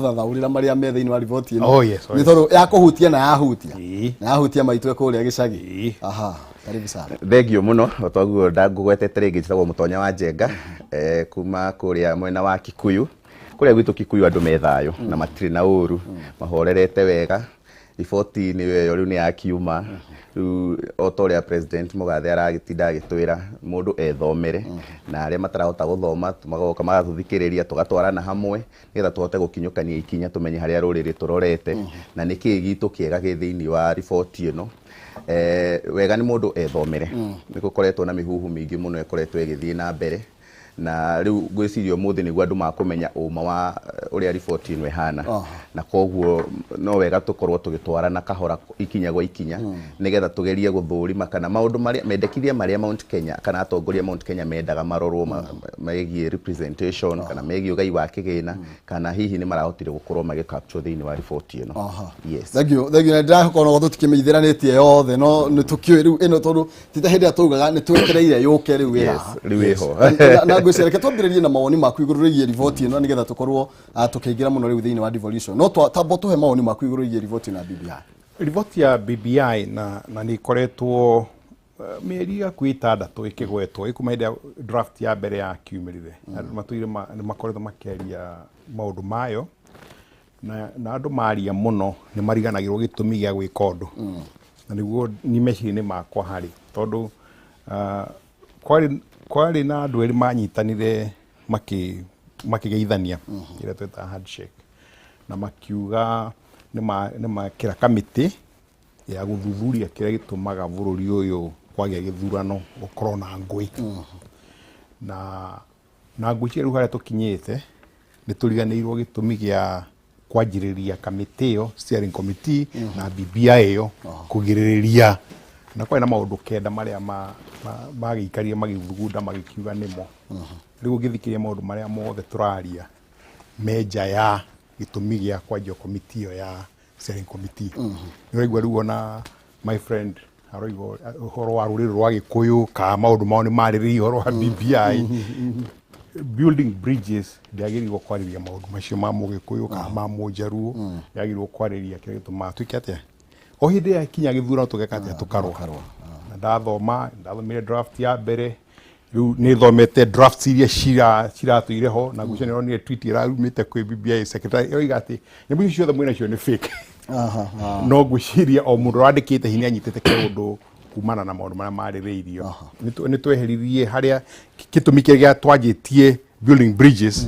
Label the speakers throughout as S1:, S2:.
S1: Thathaũrĩra marĩa me thĩinĩ wa riboti ĩno.
S2: Oh, yes, oh,
S1: nĩ
S2: yes.
S1: Tondũ yakũhutia na yahutia na yahutia maitũ kũrĩa gĩcagi. Aha, karibu sana.
S3: Thengio mũno. O toguo ndangũgwetete rĩngĩ, njĩtagwo Mũtonya wa Njenga, kuma kũrĩa mwena wa Kikuyu. Kũrĩa gwitũ Kikuyu andũ me thayũ na matirĩ na ũru, mahorerete wega. Riboti nĩ ĩyo rĩu nĩ yakiuma. Rĩu o ta ũrĩa President Mũgathe aragĩtinda agĩtwĩra mũndũ ethomere, na arĩa matarahota gũthoma magoka magatũthikĩrĩria, tũgatwarana hamwe nĩgetha tũhote gũkinyũkania ikinya, tũmenye harĩa rũrĩrĩ tũrorete na nĩkĩĩ gitũ kĩega gĩ thĩinĩ wa riboti ĩno. Wega nĩ mũndũ ethomere. Nĩ gũkoretwo na mĩhuhu mĩingĩ mũno ĩkoretwo ĩgĩthiĩ na mbere, na rĩu ngwĩciria ũmũthĩ nĩguo andũ makũmenya ũma wa ũrĩa riboti ĩno ĩhana, na koguo no wega tũkorwo tũgĩtwarana kahora, ikinya gwa ikinya, nĩgetha tũgerie gũthũrima kana maũndũ marĩa mendekithia marĩa Mount Kenya kana atongoria Mount Kenya mendaga marorwo megiĩ representation kana megiĩ ũgai wa kĩgĩna, kana hihi nĩ marahotire gũkorwo magĩ capture thĩinĩ wa riboti ĩno. Yes.
S1: Thank you, thank you. Na ndĩrakorwo no tũtikĩmĩithĩranĩtie yothe, no nĩ tũkĩũĩ rĩu ĩno, tondũ ti ta hĩndĩ ĩrĩa taugaga nĩ twetereire yũke, rĩu ĩ haha.
S3: Rĩu ĩho.
S1: Na ngwĩciria reke twambĩrĩrie na mawoni maku igũrũ rĩgiĩ riboti ĩno, nĩgetha tũkorwo tũkĩingĩra mũno rĩu thĩinĩ wa devolution. No tamba tũhe mawoni maku igũrũ rĩgiĩ riboti ĩno ya BBI.
S2: Riboti ya BBI na nĩ ĩkoretwo mĩeri hakuhĩ 6 ĩkĩgwetwo ĩkuma hĩndĩ ya draft ya mbere yakiumĩrire. Andũ matũire nĩ makoretwo makĩaria maũndũ mayo, na andũ maria mũno nĩ mariganagĩrwo gĩtũmi gĩa gwĩka ũndũ, na nĩguo ni meciria-inĩ makwa harĩ tondũ kwarĩ na andũ erĩ manyitanire makĩgeithania ĩrĩa twĩtaga handshake, na makiuga nĩ makĩra kamĩtĩ ya gũthuthuria kĩrĩa gĩtũmaga bũrũri ũyũ kwagĩa gĩthurano gũkorwo na ngũĩ. Na ngwĩciria rĩu harĩa tũkinyĩte nĩ tũriganĩirwo gĩtũmi gĩa kwanjĩrĩria kamĩtĩ ĩyo, steering committee, na BBI ĩyo kũgirĩrĩria, na kwarĩ na maũndũ 9 marĩa magĩikarire magĩthugunda magĩkiuga nĩmo. Rĩu ũngĩthikĩrĩria maũndũ marĩa mothe tũraria me nja ya gĩtũmi gĩa kwanjia komiti ĩyo ya steering committee. Nĩ ũraigua rĩu ona my friend aroiga ũhoro wa rũrĩrĩ rwa Gĩkũyũ ka maũndũ mao nĩ marĩrĩirie ũhoro wa BBI. Building bridges ndĩagĩrĩirwo kwarĩria maũndũ macio ma Mũgĩkũyũ kana ma Mũnjaruo, yagĩrĩirwo kwarĩria kĩrĩa gĩtũmaga tuĩke atĩa o hĩndĩ yakinya gĩthurano tũgeka atĩa, tũkarũa. Na ndathoma, ndathomire draft ya mbere, rĩu nĩ thomete drafts iria ciratũire ho, na ngwĩciria nĩ ũronire tweet ĩrarumĩte kwĩ BBI secretary ĩroiga atĩ nyamũ icio ciothe mwĩnacio nĩ fake. No ngwĩciria o mũndũ ũrandĩkĩte hinya anyitĩte kĩũndũ kumana na maũndũ marĩa marĩrĩirio. Nĩ tweheririe harĩa gĩtũmi kĩrĩa twanjĩtie building bridges,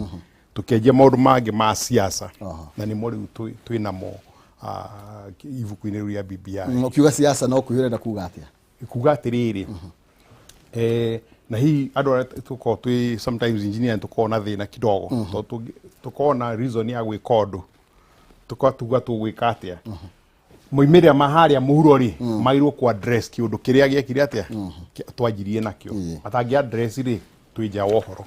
S2: tũkĩanjia maũndũ mangĩ ma siasa, na nĩmo rĩu twĩ namo ibuku-inĩ rĩu rĩa BBI.
S1: Ũkiuga siasa no kuhi ũrenda kuga atĩa?
S2: Kuga atĩrĩrĩ, na hihi andũ arĩa tũkoragwo twĩ sometimes engineer tũkoragwo na thĩna kidogo, tondũ tũkoragwo na reason ya gwĩka ũndũ, tũkatuga tũgwĩka atĩa, moimĩrĩra ma harĩa mũhuro rĩ magĩrĩirwo ku address kĩũndũ kĩrĩa gĩekire atĩa twanjirie nakĩo. Matangĩ address rĩ, twĩ nja wa ũhoro.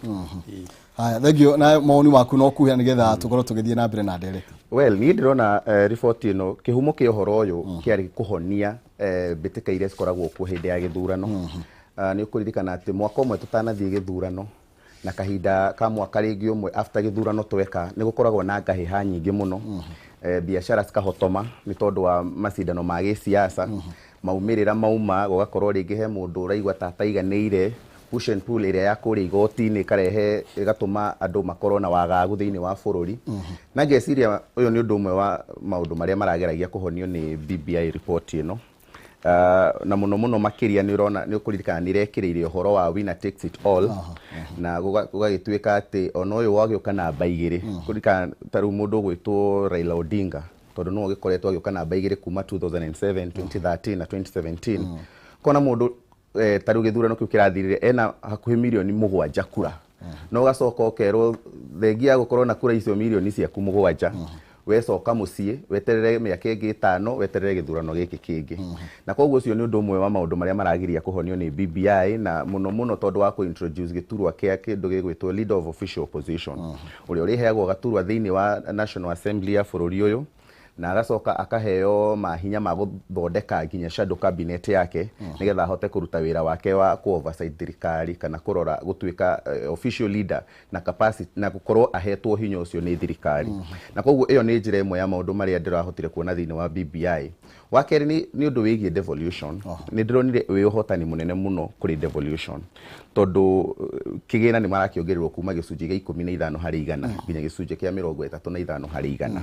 S1: Haya, thank you. Na mawoni maku no kuhĩa nĩgetha tũkorwo tũgĩthiĩ na mbere na ndereti.
S3: Well, niĩ ndĩrona riboti ĩno, kĩhumo kĩa ũhoro ũyũ kĩarĩ kũhonia mbĩtĩka iria cikoragwo kuo hĩndĩ ya gĩthurano. Nĩ ũkũririkana atĩ mwaka ũmwe tũtanathiĩ gĩthurano na kahinda ka mwaka rĩngĩ ũmwe after gĩthurano tweka, nĩ gũkoragwo na ngahĩha nyingĩ mũno, biacara cikahotoma nĩ tondũ wa macindano ma gĩsiasa, maumĩrĩra mauma gũgakorwo rĩngĩ he mũndũ ũraigua ta ataiganĩire, push and pull ĩrĩa ya kũrĩa igoti-inĩ ĩkarehe ĩgatũma andũ makorwo na wagagu thĩinĩ wa bũrũri. Na ngeciria ũyũ nĩ ũndũ ũmwe wa maũndũ marĩa marageragia kũhonio nĩ BBI report ĩno. Na mũno mũno makĩria nĩ ũrona nĩ ũkũririkana nĩ irekĩrĩire ũhoro wa winner takes it all, na gũgagĩtuĩka atĩ ona ũyũ wagĩũka namba 2, kũririkana ta rĩu mũndũ ũgwĩtwo Raila Odinga, tondũ nĩwe ũgĩkoretwo agĩũka namba 2 kuma 2007, 2013 na 2017, kona mũndũ ta rĩu gĩthurano kĩu kĩrathirire ena hakuhĩ mirioni 7 kura, no ũgacoka ũkerwo thengia ya gũkorwo na kura icio mirioni ciaku 7, wecoka mũciĩ weterere mĩaka ĩngĩ 5, weterere gĩthurano gĩkĩ kĩngĩ. Na koguo ũcio nĩ ũndũ ũmwe wa maũndũ marĩa maragiria kũhonio nĩ BBI, na mũno mũno tondũ wa kũ-introduce gĩturwa kĩa kĩndũ gĩgwĩtwo leader of official opposition, ũrĩa ũrĩheagwo gaturwa thĩinĩ wa National Assembly ya bũrũri ũyũ. Na agacoka akaheo mahinya ma gũthondeka nginya shadow cabinet yake, nĩgetha ahote kũruta wĩra wake wa ku oversight thirikari kana kũrora gũtuĩka official leader na capacity na gũkorwo ahetwo hinya ũcio nĩ thirikari. Na koguo ĩyo nĩ njĩra ĩmwe ya maũndũ marĩa ndĩrahotire kuona thĩinĩ wa BBI. Wa kerĩ nĩ ũndũ wĩgiĩ devolution. Nĩ ndĩronire wĩ ũhotani mũnene mũno kũrĩ devolution, tondũ kĩgĩna nĩ marakĩongererwo kuma gĩcunjĩ gĩa 15% nginya gĩcunjĩ kĩa 35%,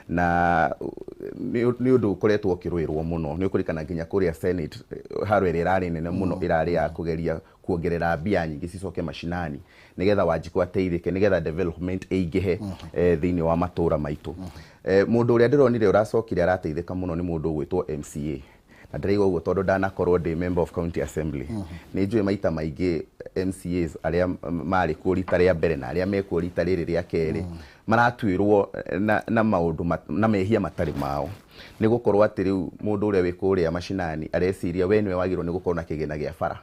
S3: na nĩ ũndũ ũkoretwo ũkĩrũĩrwo mũno. Nĩ ũkũririkana nginya kũrĩa Senate, haro ĩrĩa ĩrarĩ nene mũno ĩrarĩ ya kũgeria kuongerera mbia nyingĩ cicoke macinani, nĩgetha Wanjikũ ateithĩke, nĩgetha development ĩingĩhe thĩinĩ wa matũra maitũ. Mũndũ ũrĩa ndĩronire ũracokire arateithĩka mũno nĩ mũndũ ũgwĩtwo MCA, na ndĩraigua ũguo tondũ ndanakorwo ndĩ member of county assembly. Nĩ njũĩ maita maingĩ MCAs arĩa marĩ kuo rita rĩa mbere na arĩa mekuo rita rĩrĩ rĩa kerĩ maratuĩrwo na maũndũ na mehia matarĩ mao, nĩ gũkorwo atĩ rĩu mũndũ ũrĩa wĩ kũrĩa macinani areciria we nĩwe wagĩrĩirwo nĩ gũkorwo na kĩgĩna kĩa bara,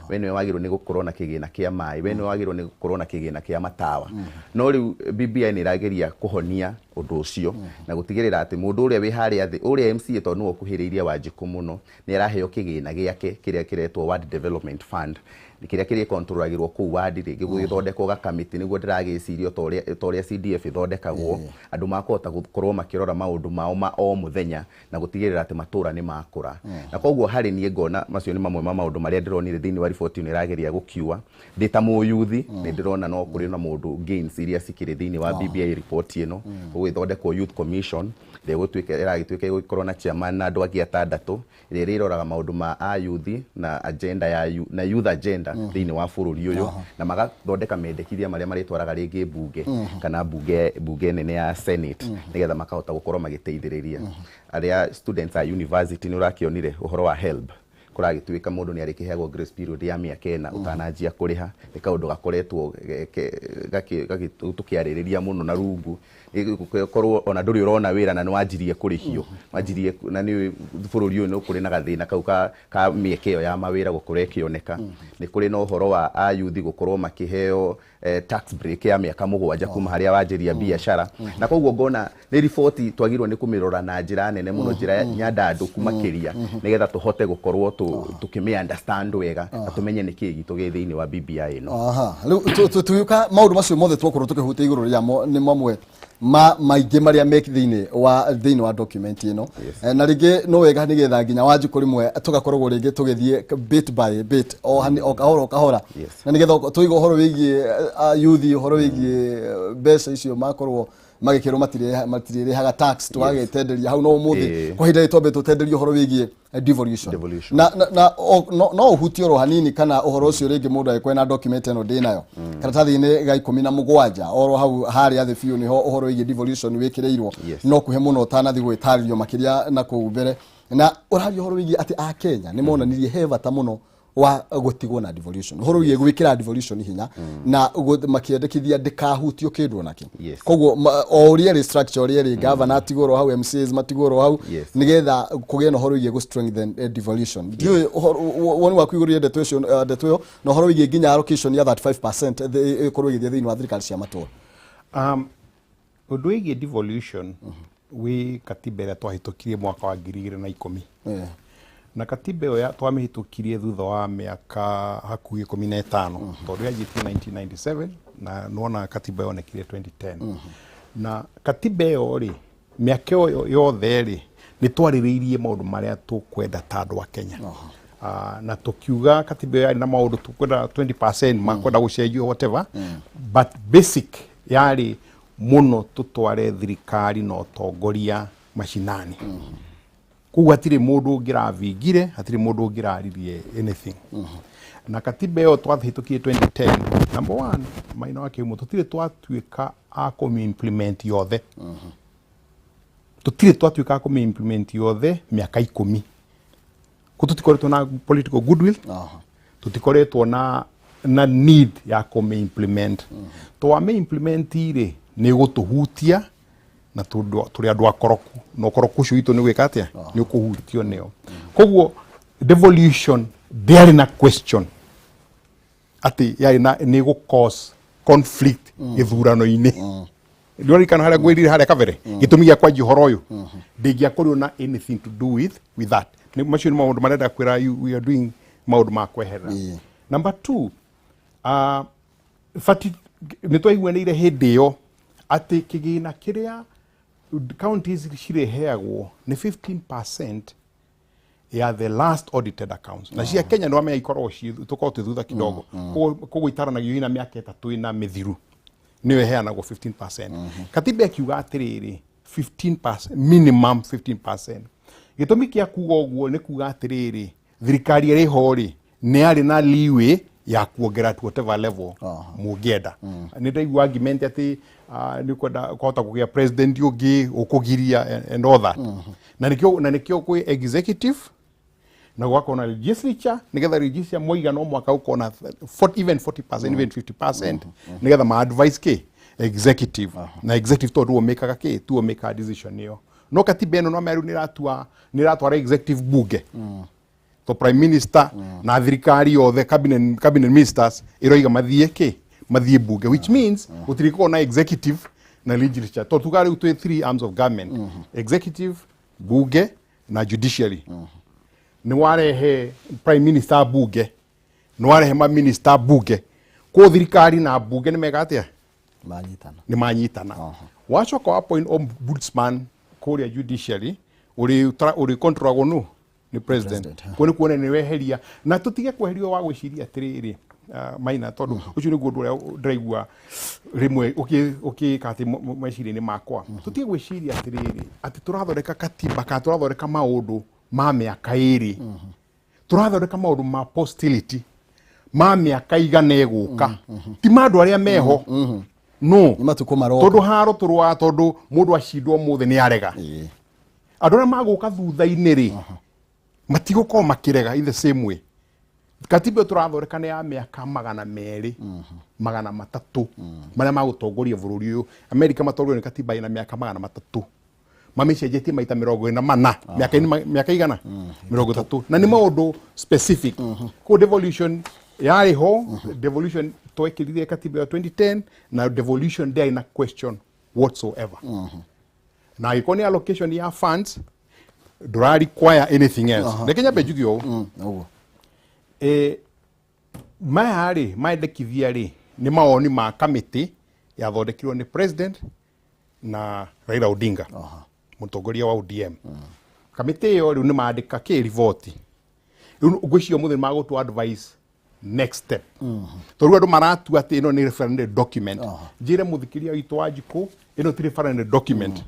S3: we nĩwe wagĩrĩirwo nĩ gũkorwo na kĩgĩna kĩa maĩ, we nĩwe wagĩrĩirwo nĩ gũkorwo na kĩgĩna kĩa matawa. No rĩu BBI nĩ ĩrageria kũhonia ũndũ ũcio na gũtigĩrĩra atĩ mũndũ ũrĩa wĩ harĩa thĩ, ũrĩa MCA, tondũ nĩwe ũkuhĩrĩirie Wanjikũ mũno, nĩ araheo kĩgĩna gĩake kĩrĩa kĩretwo Ward Development Fund, kĩrĩa kĩrĩkontrolagĩrwo kũu ward. Rĩngĩ gũgĩthondekwo gakamĩtĩ, nĩguo ndĩragĩciria, ta ũrĩa CDF ĩthondekagwo, andũ makũhota gũkorwo makĩrora maũndũ mao ma o mũthenya na gũtigĩrĩra atĩ matũra nĩ makũra. Na koguo harĩ niĩ ngona macio nĩ mamwe ma maũndũ marĩa ndĩronire thĩinĩ wa riboti ĩno ĩrageria gũkiua. Ndĩ ta mũyuthi, nĩ ndĩrona no kũrĩ na mũndũ gains iria cikĩrĩ thĩinĩ wa BBI report ĩno. Gũgĩthondekwo Youth Commission ĩrĩa ĩgũtuĩka, ĩragĩtuĩka ĩgũkorwo na chairman na andũ angĩ atandatũ, ĩrĩa ĩrĩroraga maũndũ ma ayuthi na agenda ya na youth agenda thĩinĩ wa bũrũri ũyũ, na magathondeka mendekithia marĩa marĩtwaraga rĩngĩ mbunge kana mbunge nene ya Senate, nĩgetha makahota gũkorwo magĩteithĩrĩria arĩa students a university. Nĩ ũrakĩonire ũhoro wa HELB, kũragĩtuĩka mũndũ nĩ arĩkĩheagwo grace period ya mĩaka 4 ũtananjia kũrĩha. Nĩ kaũndũ gakoretwo tũkĩarĩrĩria mũno na rungu korwo ona ndũrĩ ũrona wĩra na nĩ wanjirie kũrĩhio wanjirie, na nĩ bũrũri ũyũ nĩ kũrĩ na gathĩna kau ka mĩeke ĩyo ya mawĩra gũkorwo ĩkĩoneka. Nĩ kũrĩ na ũhoro wa ayuthi gũkorwo makĩheo tax break ya mĩaka 7 kuma harĩa wanjĩria biacara. Na koguo ngona nĩ riboti twagĩrĩirwo nĩ kũmĩrora na njĩra nene mũno, njĩra nyandandũku makĩria, nĩgetha tũhote gũkorwo tũkĩmĩ understand wega na tũmenye nĩkĩĩ gitũ gĩ thĩinĩ wa BBI ĩno.
S1: Aha, rĩu tũgĩũka maũndũ macio mothe twakorwo tũkĩhutia igũrũ rĩamo nĩ mamwe ma maingĩ marĩa me thĩinĩ wa document ĩno. Na rĩngĩ no wega nĩgetha nginya Wanjikũ rĩmwe tũgakoragwo rĩngĩ tũgĩthiĩ bit by bit, o hani o kahora o kahora, na nĩgetha tũiga ũhoro wĩgiĩ yuthi, ũhoro wĩgiĩ mbeca icio makorwo magĩkĩrwo matirĩrĩhaga tax, tũgagĩtenderia hau. No ũmũthĩ kwa ihinda rĩrĩ twambe tũtenderie ũhoro wĩgiĩ devolution.
S3: Devolution.
S1: Na no ũhutie oro hanini kana ũhoro ũcio rĩngĩ mũndũ agĩkorwo na document ĩno ndĩnayo karatathi-inĩ ga 17, oro hau harĩa thĩ biũ nĩho ũhoro wĩgiĩ devolution wĩkĩrĩirwo. No kuhe mũno ũtanathiĩ gwĩtarĩrio makĩria na kũu mbere, na ũraria ũhoro wĩgiĩ atĩ a Kenya nĩ monanirie he bata mũno wa gũtigwo na devolution, ũhoro wĩgiĩ gwĩkĩra devolution hinya na makĩendekithia ndĩkahutio kĩndũ onakĩ. Koguo o ũrĩa ĩrĩ structure, ũrĩa ĩrĩ, governor atigwo oro hau, MCAs matigwo oro hau, nĩgetha kũgĩe na ũhoro wĩgiĩ gũ strengthen devolution. Ndiũĩ woni waku igũrũ rĩa ndeto icio, ndeto ĩyo na ũhoro wĩgiĩ nginya allocation ya 35% ĩkorwo ĩgĩthiĩ thĩinĩ wa thirikari cia matũra.
S2: Ũndũ wĩgiĩ devolution wĩ katiba ĩrĩa twahĩtũkirie mwaka wa 2010. Na katiba ĩyo twamĩhĩtũkirie thutha wa mĩaka hakuhĩ 15, tondũ yanjĩtie 1997 na nĩwona katiba yonekire 2010. Na katiba ĩyo rĩ, mĩaka ĩyo yothe rĩ, nĩ twarĩrĩirie maũndũ marĩa tũkwenda ta andũ a Kenya. Na tũkiuga katiba ĩyo yarĩ na maũndũ tũkwenda 20% makwenda gũcenjio, whatever, but basic yarĩ mũno tũtware thirikari na ũtongoria macinani. Koguo hatirĩ mũndũ ũngĩravingire, hatirĩ mũndũ ũngĩraririe anything. Na katiba ĩyo twahĩtũkirie 2010, number one, Maina wa Kĩhumo, tũtirĩ twatuĩka a kũmĩ-implement yothe, tũtirĩ twatuĩka a kũmĩ-implement yothe mĩaka 10. Ko tũtikoretwo na political goodwill, tũtikoretwo na need ya kũmĩ-implement. Twamĩ-implement rĩ, nĩ gũtũhutia na tondũ tũrĩ andũ akoroku, na ũkoroku ũcio witũ nĩ gwĩka atĩa, nĩ ũkũhutio nĩo. Koguo devolution ndĩarĩ na question atĩ yarĩ na nĩ gũ cause conflict gĩthurano-inĩ. Ndĩraririkana harĩa ngwĩrire harĩa kabere gĩtũmi gĩa kwanjia ũhoro ũyũ ndĩngĩakorirwo na anything to do with that. Macio nĩ maũndũ marenda kwĩra you, we are doing maũndũ ma kweherera. Number two, bati nĩ twaiguanĩire hĩndĩ ĩyo atĩ kĩgĩna kĩrĩa counties cirĩheagwo nĩ 15% ya the last audited accounts, na cia Kenya nĩ wamenya ikoragwo tũkoragwo twĩ thutha kidogo. Koguo itaranagio ina mĩaka 3 ĩna mĩthiru nĩyo ĩheanagwo 15%. Katiba ĩkiuga atĩrĩrĩ, 15%, minimum 15%. Gĩtũmi kĩa kuga ũguo nĩ kuga atĩrĩrĩ, thirikari ĩrĩ ho rĩ, nĩ yarĩ na leeway ya kuongerera to whatever level mũngĩenda. Nĩ ndaigua argument atĩ nĩ kwenda kũhota kũgĩa president ũngĩ ũkũgiria and all that, na nĩkĩo kwĩ executive na gũgakorwo na legislature, nĩgetha legislature moiga no mwaka ũkorwo na 40, even 40%, even 50%, nĩgetha ma advice kĩ executive, na executive tondũ tuo mekaga kĩ tuo mekaga decision ĩyo. No katiba ĩno no meru nĩ nĩ ĩratwara executive bunge to prime minister na thirikari yothe, cabinet ministers, ĩroiga mathiĩ kĩ mathiĩ bunge, which means gũtirĩkorwo na executive na legislature, tondũ tuga rĩu twĩ three arms of government: executive, bunge na judiciary. Nĩ warehe prime minister bunge, nĩ warehe ma minister bunge, kũguo thirikari na bunge nĩ meka atĩa?
S1: Manyitana.
S2: Nĩ manyitana. Wacoka wa appoint ombudsman kũrĩa judiciary ũrĩ ũrĩ controlagwo nũ? Nĩ president.
S1: President.
S2: Kuo nĩ kuona nĩ weheria na tũtige kweherio wa gwĩciria atĩrĩrĩ, Maina, tondũ ũcio nĩguo ũndũ ũrĩa ndĩraigua rĩmwe ũkĩka atĩ meciria-inĩ makwa. Tũtige gwĩciria atĩrĩrĩ, atĩ tũrathondeka katiba kana tũrathondeka maũndũ ma mĩaka 2, tũrathondeka maũndũ ma posterity, ma mĩaka 100 ĩgũka, ti ma andũ arĩa meho no.
S1: Nĩ matukũ maroka.
S2: Tondũ haro tũrũaga tondũ mũndũ acindwo ũmũthĩ nĩ arega. Andũ arĩa magũka thutha-inĩ rĩ, matigũkorwo makĩrega in the same way. Katiba ĩyo tũrathondeka nĩ ya mĩaka 200, 300 marĩa magũtongoria bũrũri ũyũ. Amerika matongorio nĩ katiba ĩna mĩaka 300, mamĩcenjetie maita 44 mĩaka 130, na nĩ maũndũ specific. Koguo devolution yarĩ ho. Devolution twekĩrire katiba ya 2010 na devolution ndĩarĩ na question whatsoever, na angĩkorwo nĩ allocation ya funds ndũra require anything else. Reke nyambe njuge ũũ.
S1: Ũguo.
S2: Maya rĩ, maendekithia rĩ, nĩ mawoni ma kamĩtĩ yathondekirwo nĩ president na Raila Odinga, mũtongoria wa ODM. Kamĩtĩ ĩyo rĩu nĩ mandĩka kĩ riboti. Rĩu ngwĩciria ũmũthĩ nĩ magũtũ advice next step, tondũ rĩu andũ maratua atĩ ĩno nĩ referendum document. Njĩre mũthikĩria witũ wa njikũ, ĩno ti referendum document.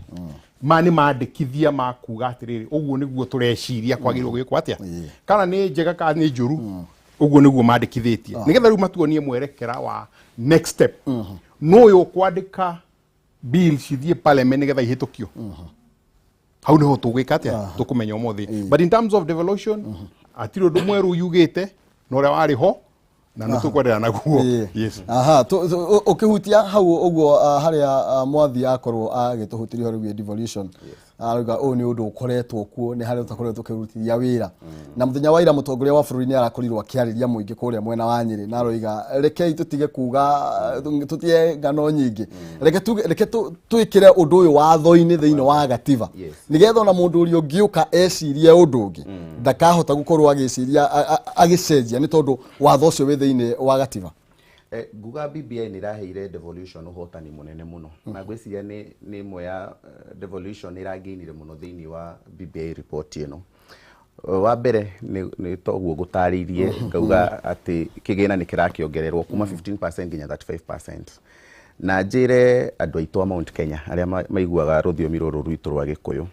S2: Ma nĩ mandĩkithia ma kuga atĩrĩrĩ, ũguo nĩguo tũreciria kwagĩrĩirwo gwĩkwo atĩa, kana nĩ njega kana nĩ njũru, ũguo nĩguo mandĩkithĩtie, nĩgetha rĩu matuonie mwerekera wa next step. No ũyũ ũkwandĩka bill cithiĩ parliament nĩgetha ihĩtũkio, hau niho tũgwĩka atĩa, tũkũmenya ũmũthĩ. But in terms of devolution, hatirĩ ũndũ mwerũ yugĩte na ũrĩa warĩ ho, na nĩ tũkwenderea naguo. Yes.
S1: Aha, ũkĩhutia hau ũguo, harĩa mwathi akorwo agĩtũhutiria ũhoro wĩgiĩ devolution, arauga ũyũ nĩ ũndũ ũkoretwo kuo, nĩ harĩa ũtakoretwo ũkĩrutithia wĩra. Na mũthenya wa ira mũtongoria wa bũrũri nĩ arakorirwo akĩarĩria mũingĩ kũrĩa mwena wa Nyĩrĩ, na aroiga rekei tũtige kuga, tũtige ng'ano nyingĩ, reke reke twĩkĩre ũndũ ũyũ watho-inĩ thĩinĩ wa gatiba, nĩgetha ona mũndũ ũrĩa ũngĩũka ecirie ũndũ ũngĩ ndakahota gũkorwo agĩciria agĩcenjia, nĩ tondũ watho ũcio wĩ thĩinĩ wa gatiba.
S3: Nguga BBI nĩ ĩraheire devolution ũhotani mũnene mũno, na ngwĩciria nĩ ĩmwe ya devolution nĩ ĩrangĩinire mũno thĩinĩ wa BBI report ĩno. Wa mbere nĩ toguo ngũtarĩirie ngauga atĩ kĩgĩna nĩ kĩrakĩongererwo kuma 15% nginya 35%. Na njĩre andũ aitũ a Mount Kenya arĩa maiguaga rũthiomi rũrũ rwitũ rwa Gĩkũyũ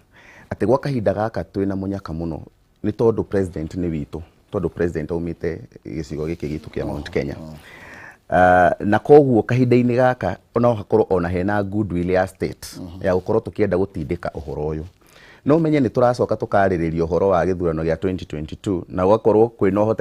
S3: atĩ gwa kahinda gaka twĩna mũnyaka mũno, nĩ tondũ president nĩ witũ, tondũ president aumĩte gĩcigo gĩkĩ gitũ kĩa Mount Kenya. Na koguo kahinda-inĩ gaka no hakorwo ona hena goodwill ya state ya gũkorwo tũkĩenda gũtindĩka ũhoro ũyũ. No ũmenye nĩ tũracoka tũkarĩrĩria ũhoro wa gĩthurano gĩa 2022, na gũgakorwo kwĩna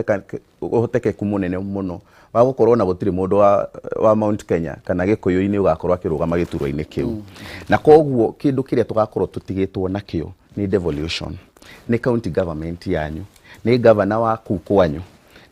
S3: ũhotekeku mũnene mũno wa gũkorwo na gũtirĩ mũndũ wa Mount Kenya kana Gĩkũyũ-inĩ ũgakorwo akĩrũgama gĩturwa-inĩ kĩu. Na koguo kĩndũ kĩrĩa tũgakorwo tũtigĩtwo nakĩo nĩ devolution, nĩ county government yanyu, nĩ governor wa kuu kwanyu.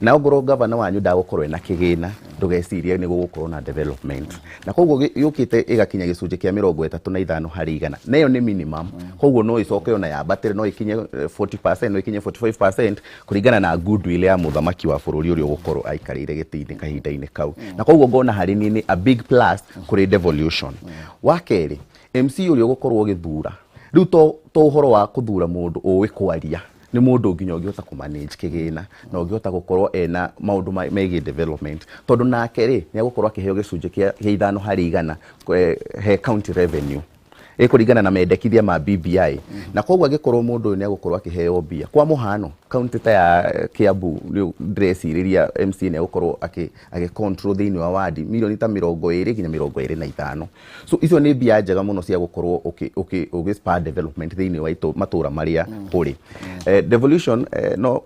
S3: Na ongorwo gavana wanyu ndagũkorwo ena kĩgĩna, ndũgecirie nĩ gũgũkorwo na development. Na koguo yũkĩte ĩgakinya gĩcunjĩ kĩa 35 harĩ igana, na ĩyo nĩ minimum. Koguo no ĩcoke ona yambatĩre, no ĩkinye 40%, no ĩkinye 45% kũringana na goodwill ya mũthamaki wa bũrũri ũrĩa ũgũkorwo aikarĩire gĩtĩ-inĩ kahinda-inĩ kau. Na koguo ngona harĩ niĩ nĩ a big plus kũrĩ devolution. Wa kerĩ, MC ũrĩa ũgũkorwo ũgĩthura rĩu to ũhoro wa kũthura mũndũ ũĩ kwaria, nĩ mũndũ nginya ũngĩhota kũ manage kĩgĩna na ũngĩhota gũkorwo ena maũndũ megiĩ development, tondũ nake rĩ nĩ egũkorwo akĩheo gĩcunjĩ kĩa 5 harĩ igana he county revenue ĩkũringana na mendekithia ma BBI. Na koguo angĩkorwo mũndũ ũyũ nĩ egũkorwo akĩheo mbia, kwa mũhano kaunti ta ya Kiambu, rĩu ndĩrecirĩria MC nĩ egũkorwo agĩ control thĩinĩ wa wadi milioni ta 20 nginya 25. So icio nĩ mbia njega mũno cia gũkorwo ũgĩ spur development thĩinĩ wa matũra marĩa ũrĩ. Devolution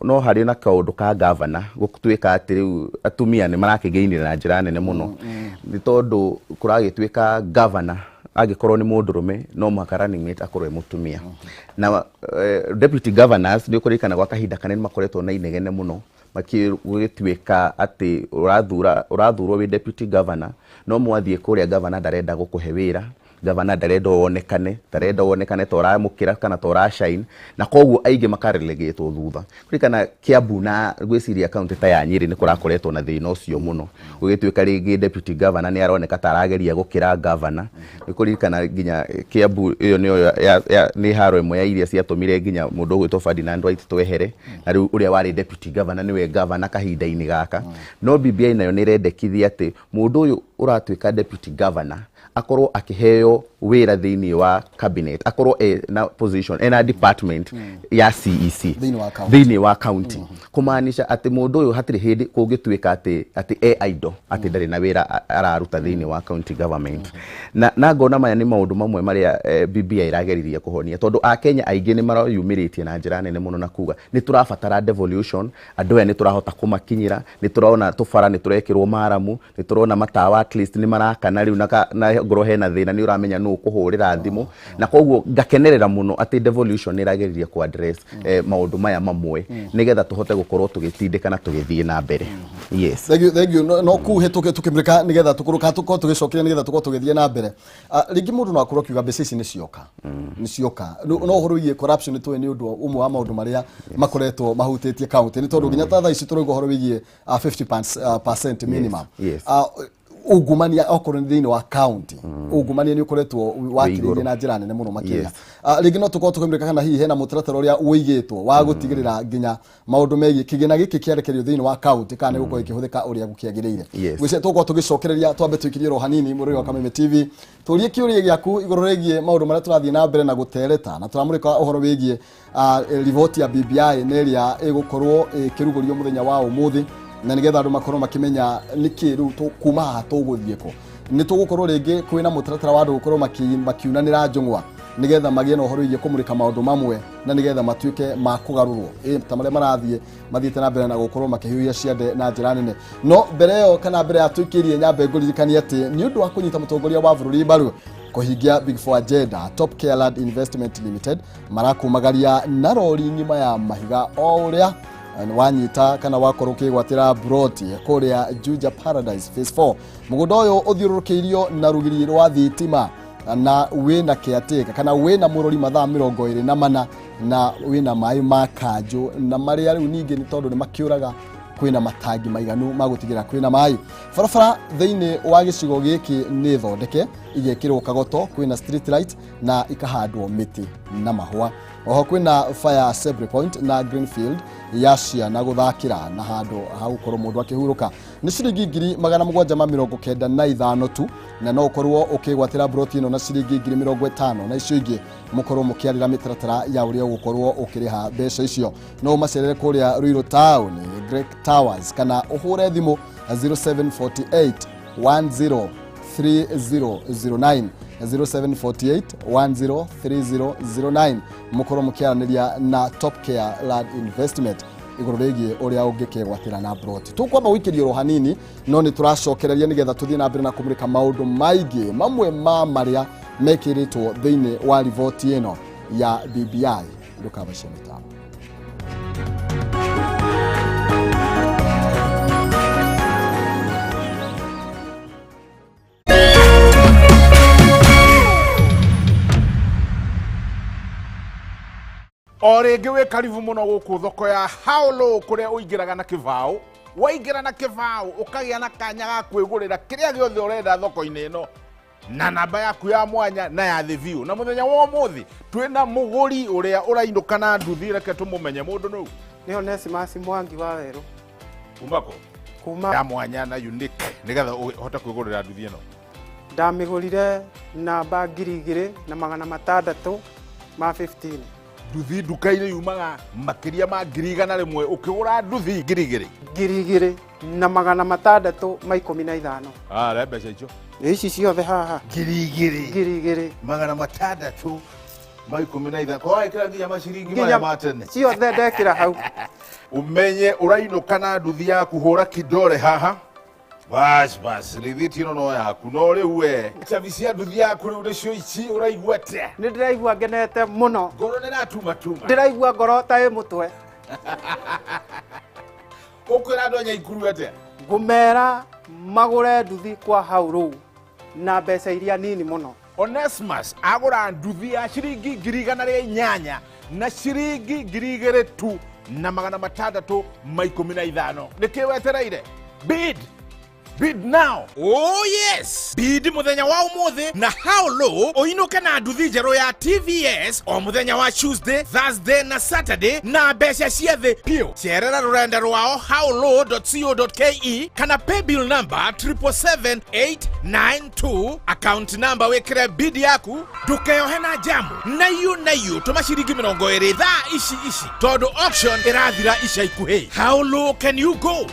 S3: no harĩ na kaũndũ ka governor gũtuĩka atĩ rĩu atumia nĩ marakĩgĩinĩra na njĩra nene mũno, nĩ tondũ kũragĩtuĩka governor angĩkorwo nĩ mũndũrũme no mũhaka running mate akorwo e mũtumia. Na deputy governors nĩ ũkũririkana gwa kahinda kanene makoretwo na inegene mũno gũgĩtuĩka atĩ ũrathurwo wĩ deputy governor, no mwathiĩ kũrĩa governor ndarenda gũkũhe wĩra, governor ndarenda wonekane, ndarenda wonekane ta ũramũkĩra kana ta ũra shine, na koguo aingĩ makarelegĩtwo thutha. Kũririkana Kiambu na ngwĩciria kaunti ta ya Nyĩrĩ nĩ kũrakoretwo na thĩna ũcio mũno, gũgĩtuĩka rĩngĩ deputy governor nĩ aroneka ta arageria gũkĩra governor. Nĩ kũririkana nginya Kiambu ĩyo nĩyo nĩ haro ĩmwe ya iria ciatũmire nginya mũndũ ũgwĩtwo Ferdinand White twehere, na rĩu ũrĩa warĩ deputy governor nĩwe governor kahinda-inĩ gaka. No BBI nayo nĩ ĩrendekithia atĩ mũndũ ũyũ ũratuĩka deputy governor akorwo akĩheo wĩra thĩinĩ wa cabinet, akorwo ena position, ena department ya CEC
S1: Thĩinĩ wa county.
S3: Thĩinĩ wa county, kũmaanisha atĩ mũndũ ũyũ hatirĩ hĩndĩ kũngĩtuĩka atĩ e idle, atĩ ndarĩ na wĩra araruta thĩinĩ wa county government. Na ngona maya nĩ maũndũ mamwe marĩa BBI ĩrageririe kũhonia, tondũ akenya aingĩ nĩ marayumĩrĩtie na njĩra nene mũno na kuga nĩ tũrabatara devolution, andũ aya nĩ tũrahota kũmakinyĩra, nĩ tũrona tũbara nĩ tũrekĩrwo maramu, nĩ tũrona matawa at least nĩ marakana rĩu, na ngorwo hena thĩna nĩ ũramenya nũ ũkũhũrĩra thimũ. Na koguo ngakenerera mũno atĩ devolution nĩ ĩrageririe kũ address maũndũ maya mamwe nĩgetha tũhote gũkorwo tũgĩtindĩka na tũgĩthiĩ na mbere. Yes.
S1: Thank you, thank you. No kuu hĩtũke tũkĩmũrĩka nĩgetha tũkũrũka tũkorwo tũgĩcokeria nĩgetha tũkorwo tũgĩthiĩ na mbere. Rĩngĩ mũndũ no akorwo akiuga mbeca ici nĩ cioka, nĩ cioka, no ũhoro wĩgiĩ corruption nĩ tũĩ nĩ ũndũ ũmwe wa maũndũ marĩa makoretwo mahutĩtie county, nĩ tondũ nginya ta thaa ici tũrauga ũhoro wĩgiĩ 50% minimum. Ungumania okorwo nĩ thĩinĩ wa county, ungumania nĩ ũkoretwo wakĩrĩirie na njĩra nene mũno makĩria. Rĩngĩ no tũkorwo tũkĩmũrĩka kana hihi hena mũtaratara ũrĩa ũigĩtwo wa gũtigĩrĩra nginya maũndũ megiĩ kĩgĩna gĩkĩ kĩarekererio thĩinĩ wa county kana nĩ gũkorwo gĩkĩhũthĩka ũrĩa gũkĩagĩrĩire. Ngwĩciria tũgũkorwo tũgĩcokereria, twambe tũikirie ro hanini mũrori wa Kameme TV, tũrie kĩũria gĩaku igũrũ rĩgiĩ maũndũ marĩa tũrathiĩ na mbere na gũtereta, na tũramũrĩka ũhoro wĩgiĩ riboti ya BBI nĩ ĩrĩa ĩgũkorwo ĩkĩrugũrio mũthenya wa ũmũthĩ, na nĩgetha andũ makorwo makĩmenya nĩkĩ rĩu kuma haha tũgũthiĩ kũ. Nĩ tũgũkorwo rĩngĩ kwĩna mũtaratara wa andũ gũkorwo makiunanĩra njũng'wa nĩgetha magĩe na ũhoro wĩgiĩ kũmũrĩka maũndũ mamwe, na nĩgetha matuĩke ma kũgarũrwo ta marĩa marathiĩ mathiĩte na mbere na gũkorwo makĩhiũhia ciande na njĩra nene. No mbere ĩyo kana mbere ya tũikĩrie nyambe ngũririkanie atĩ nĩ ũndũ wa kũnyita mũtongoria wa bũrũri mbaru kũhingia Big Four Agenda, Top Care Land Investment Limited marakumagaria na rori ng'ima ya mahiga o ũrĩa wanyita kana wakorwo ũkĩgwatĩra broti kũrĩa Juja Paradise Phase 4. Mũgũnda ũyũ ũthiũrũrũkĩirio na rũgiri rwa thitima na wĩna caretaker kana wĩna mũrori mathaa 24, na wĩna maĩ ma kanjũ, na marĩa rĩu ningĩ nĩ tondũ nĩ makĩũraga kwĩna matangi maiganu ma gũtigĩrĩra kwĩna maĩ. Barabara thĩinĩ wa gĩcigo gĩkĩ nĩ thondeke, igekĩrwo kagoto, kwĩna street light na ikahandwo mĩtĩ na mahũa. Oho kwĩna fire assembly point na greenfield ya ciana gũthakĩra na handũ ha gũkorwo mũndũ akĩhurũka. Nĩ ciringi 795 tu, na no ũkorwo ũkĩgwatĩra broti ĩno na ciringi 50,000, na icio ingĩ mũkorwo mũkĩarĩra mĩtaratara ya ũrĩa ũgũkorwo ũkĩrĩha mbeca icio. No ũmacerere kũrĩa Ruiru Town, Great Towers, kana ũhũre thimũ 0748 103009, 0748 103009, mũkorwo mũkĩaranĩria na Top Care Land Investment igũrũ rĩgiĩ ũrĩa ũngĩkegwatĩra na broti. Tũkwamba gũikĩrio ro hanini, no nĩ tũracokereria nĩgetha tũthiĩ na mbere na kũmũrĩka maũndũ maingĩ mamwe ma marĩa mekĩrĩtwo thĩinĩ wa riboti ĩno ya BBI. Ndũkabacie mĩtambo.
S4: O rĩngĩ wĩ karibu mũno gũkũ thoko ya Haulo kũrĩa ũingĩraga na kĩbaũ. Waingĩra na kĩbaũ ũkagĩa na kanya ga kwĩgũrĩra kĩrĩa gĩothe ũrenda thoko-inĩ ĩno na namba yaku ya mwanya na ya thĩ biũ. Na mũthenya wa ũmũthĩ twĩna mũgũri ũrĩa ũrainũka na nduthi, reke tũmũmenye mũndũ nũ.
S5: Nĩ Onesimus Mwangi wa Werũ.
S4: Kuma kũ?
S5: Kuma
S4: ya mwanya na unique nĩgetha ũhote kwĩgũrĩra nduthi ĩno.
S5: Ndamĩgũrire namba 2615.
S4: Nduthi nduka-inĩ yumaga makĩria ma 100,000, ũkĩgũra nduthi 2,000.
S5: 2615.
S4: Ah, re mbeca icio.
S5: Nĩ ici ciothe haha.
S4: 2,000.
S5: 2,000.
S4: 615. Kwa wekĩra nginya maciringi maya ma tene.
S5: Ciothe ndekĩra hau.
S4: Umenye ũrainũka na nduthi yaku, hũra kidole haha. Bas bas, rĩthiti ĩno no yaku, no rĩu we. Cabi cia nduthi yaku rĩu nĩcio ici, ũraigua atĩa?
S5: Nĩ ndĩraigua ngenete mũno.
S4: Ngoro nĩ ĩratuma tuma.
S5: Ndĩraigua ngoro ta ĩ mũtwe.
S4: Ũkwĩra andũ a Nyaikuru atĩa?
S5: Ngũmera magũre nduthi kwa hau rũu na mbeca iria nini mũno.
S4: Onesimus agũra nduthi ya ciringi 108,000 na ciringi 2,000 tu na 615. Nĩkĩ wetereire? Bid! Bid now! Oh yes! Bid mũthenya wa ũmũthĩ na Haulo ũinũke na nduthi njerũ ya TVS o mũthenya wa Tuesday, Thursday na Saturday na mbeca cia thĩ piũ. Cerera rũrenda rwao haulo.co.ke kana paybill number 777892, account number wĩkĩre bid yaku, ndũkeyohe na jamu na iũ na iũ tũma ciringi 20 thaa ici ici tondũ auction ĩrathira ica ikuhĩ. How low can you go?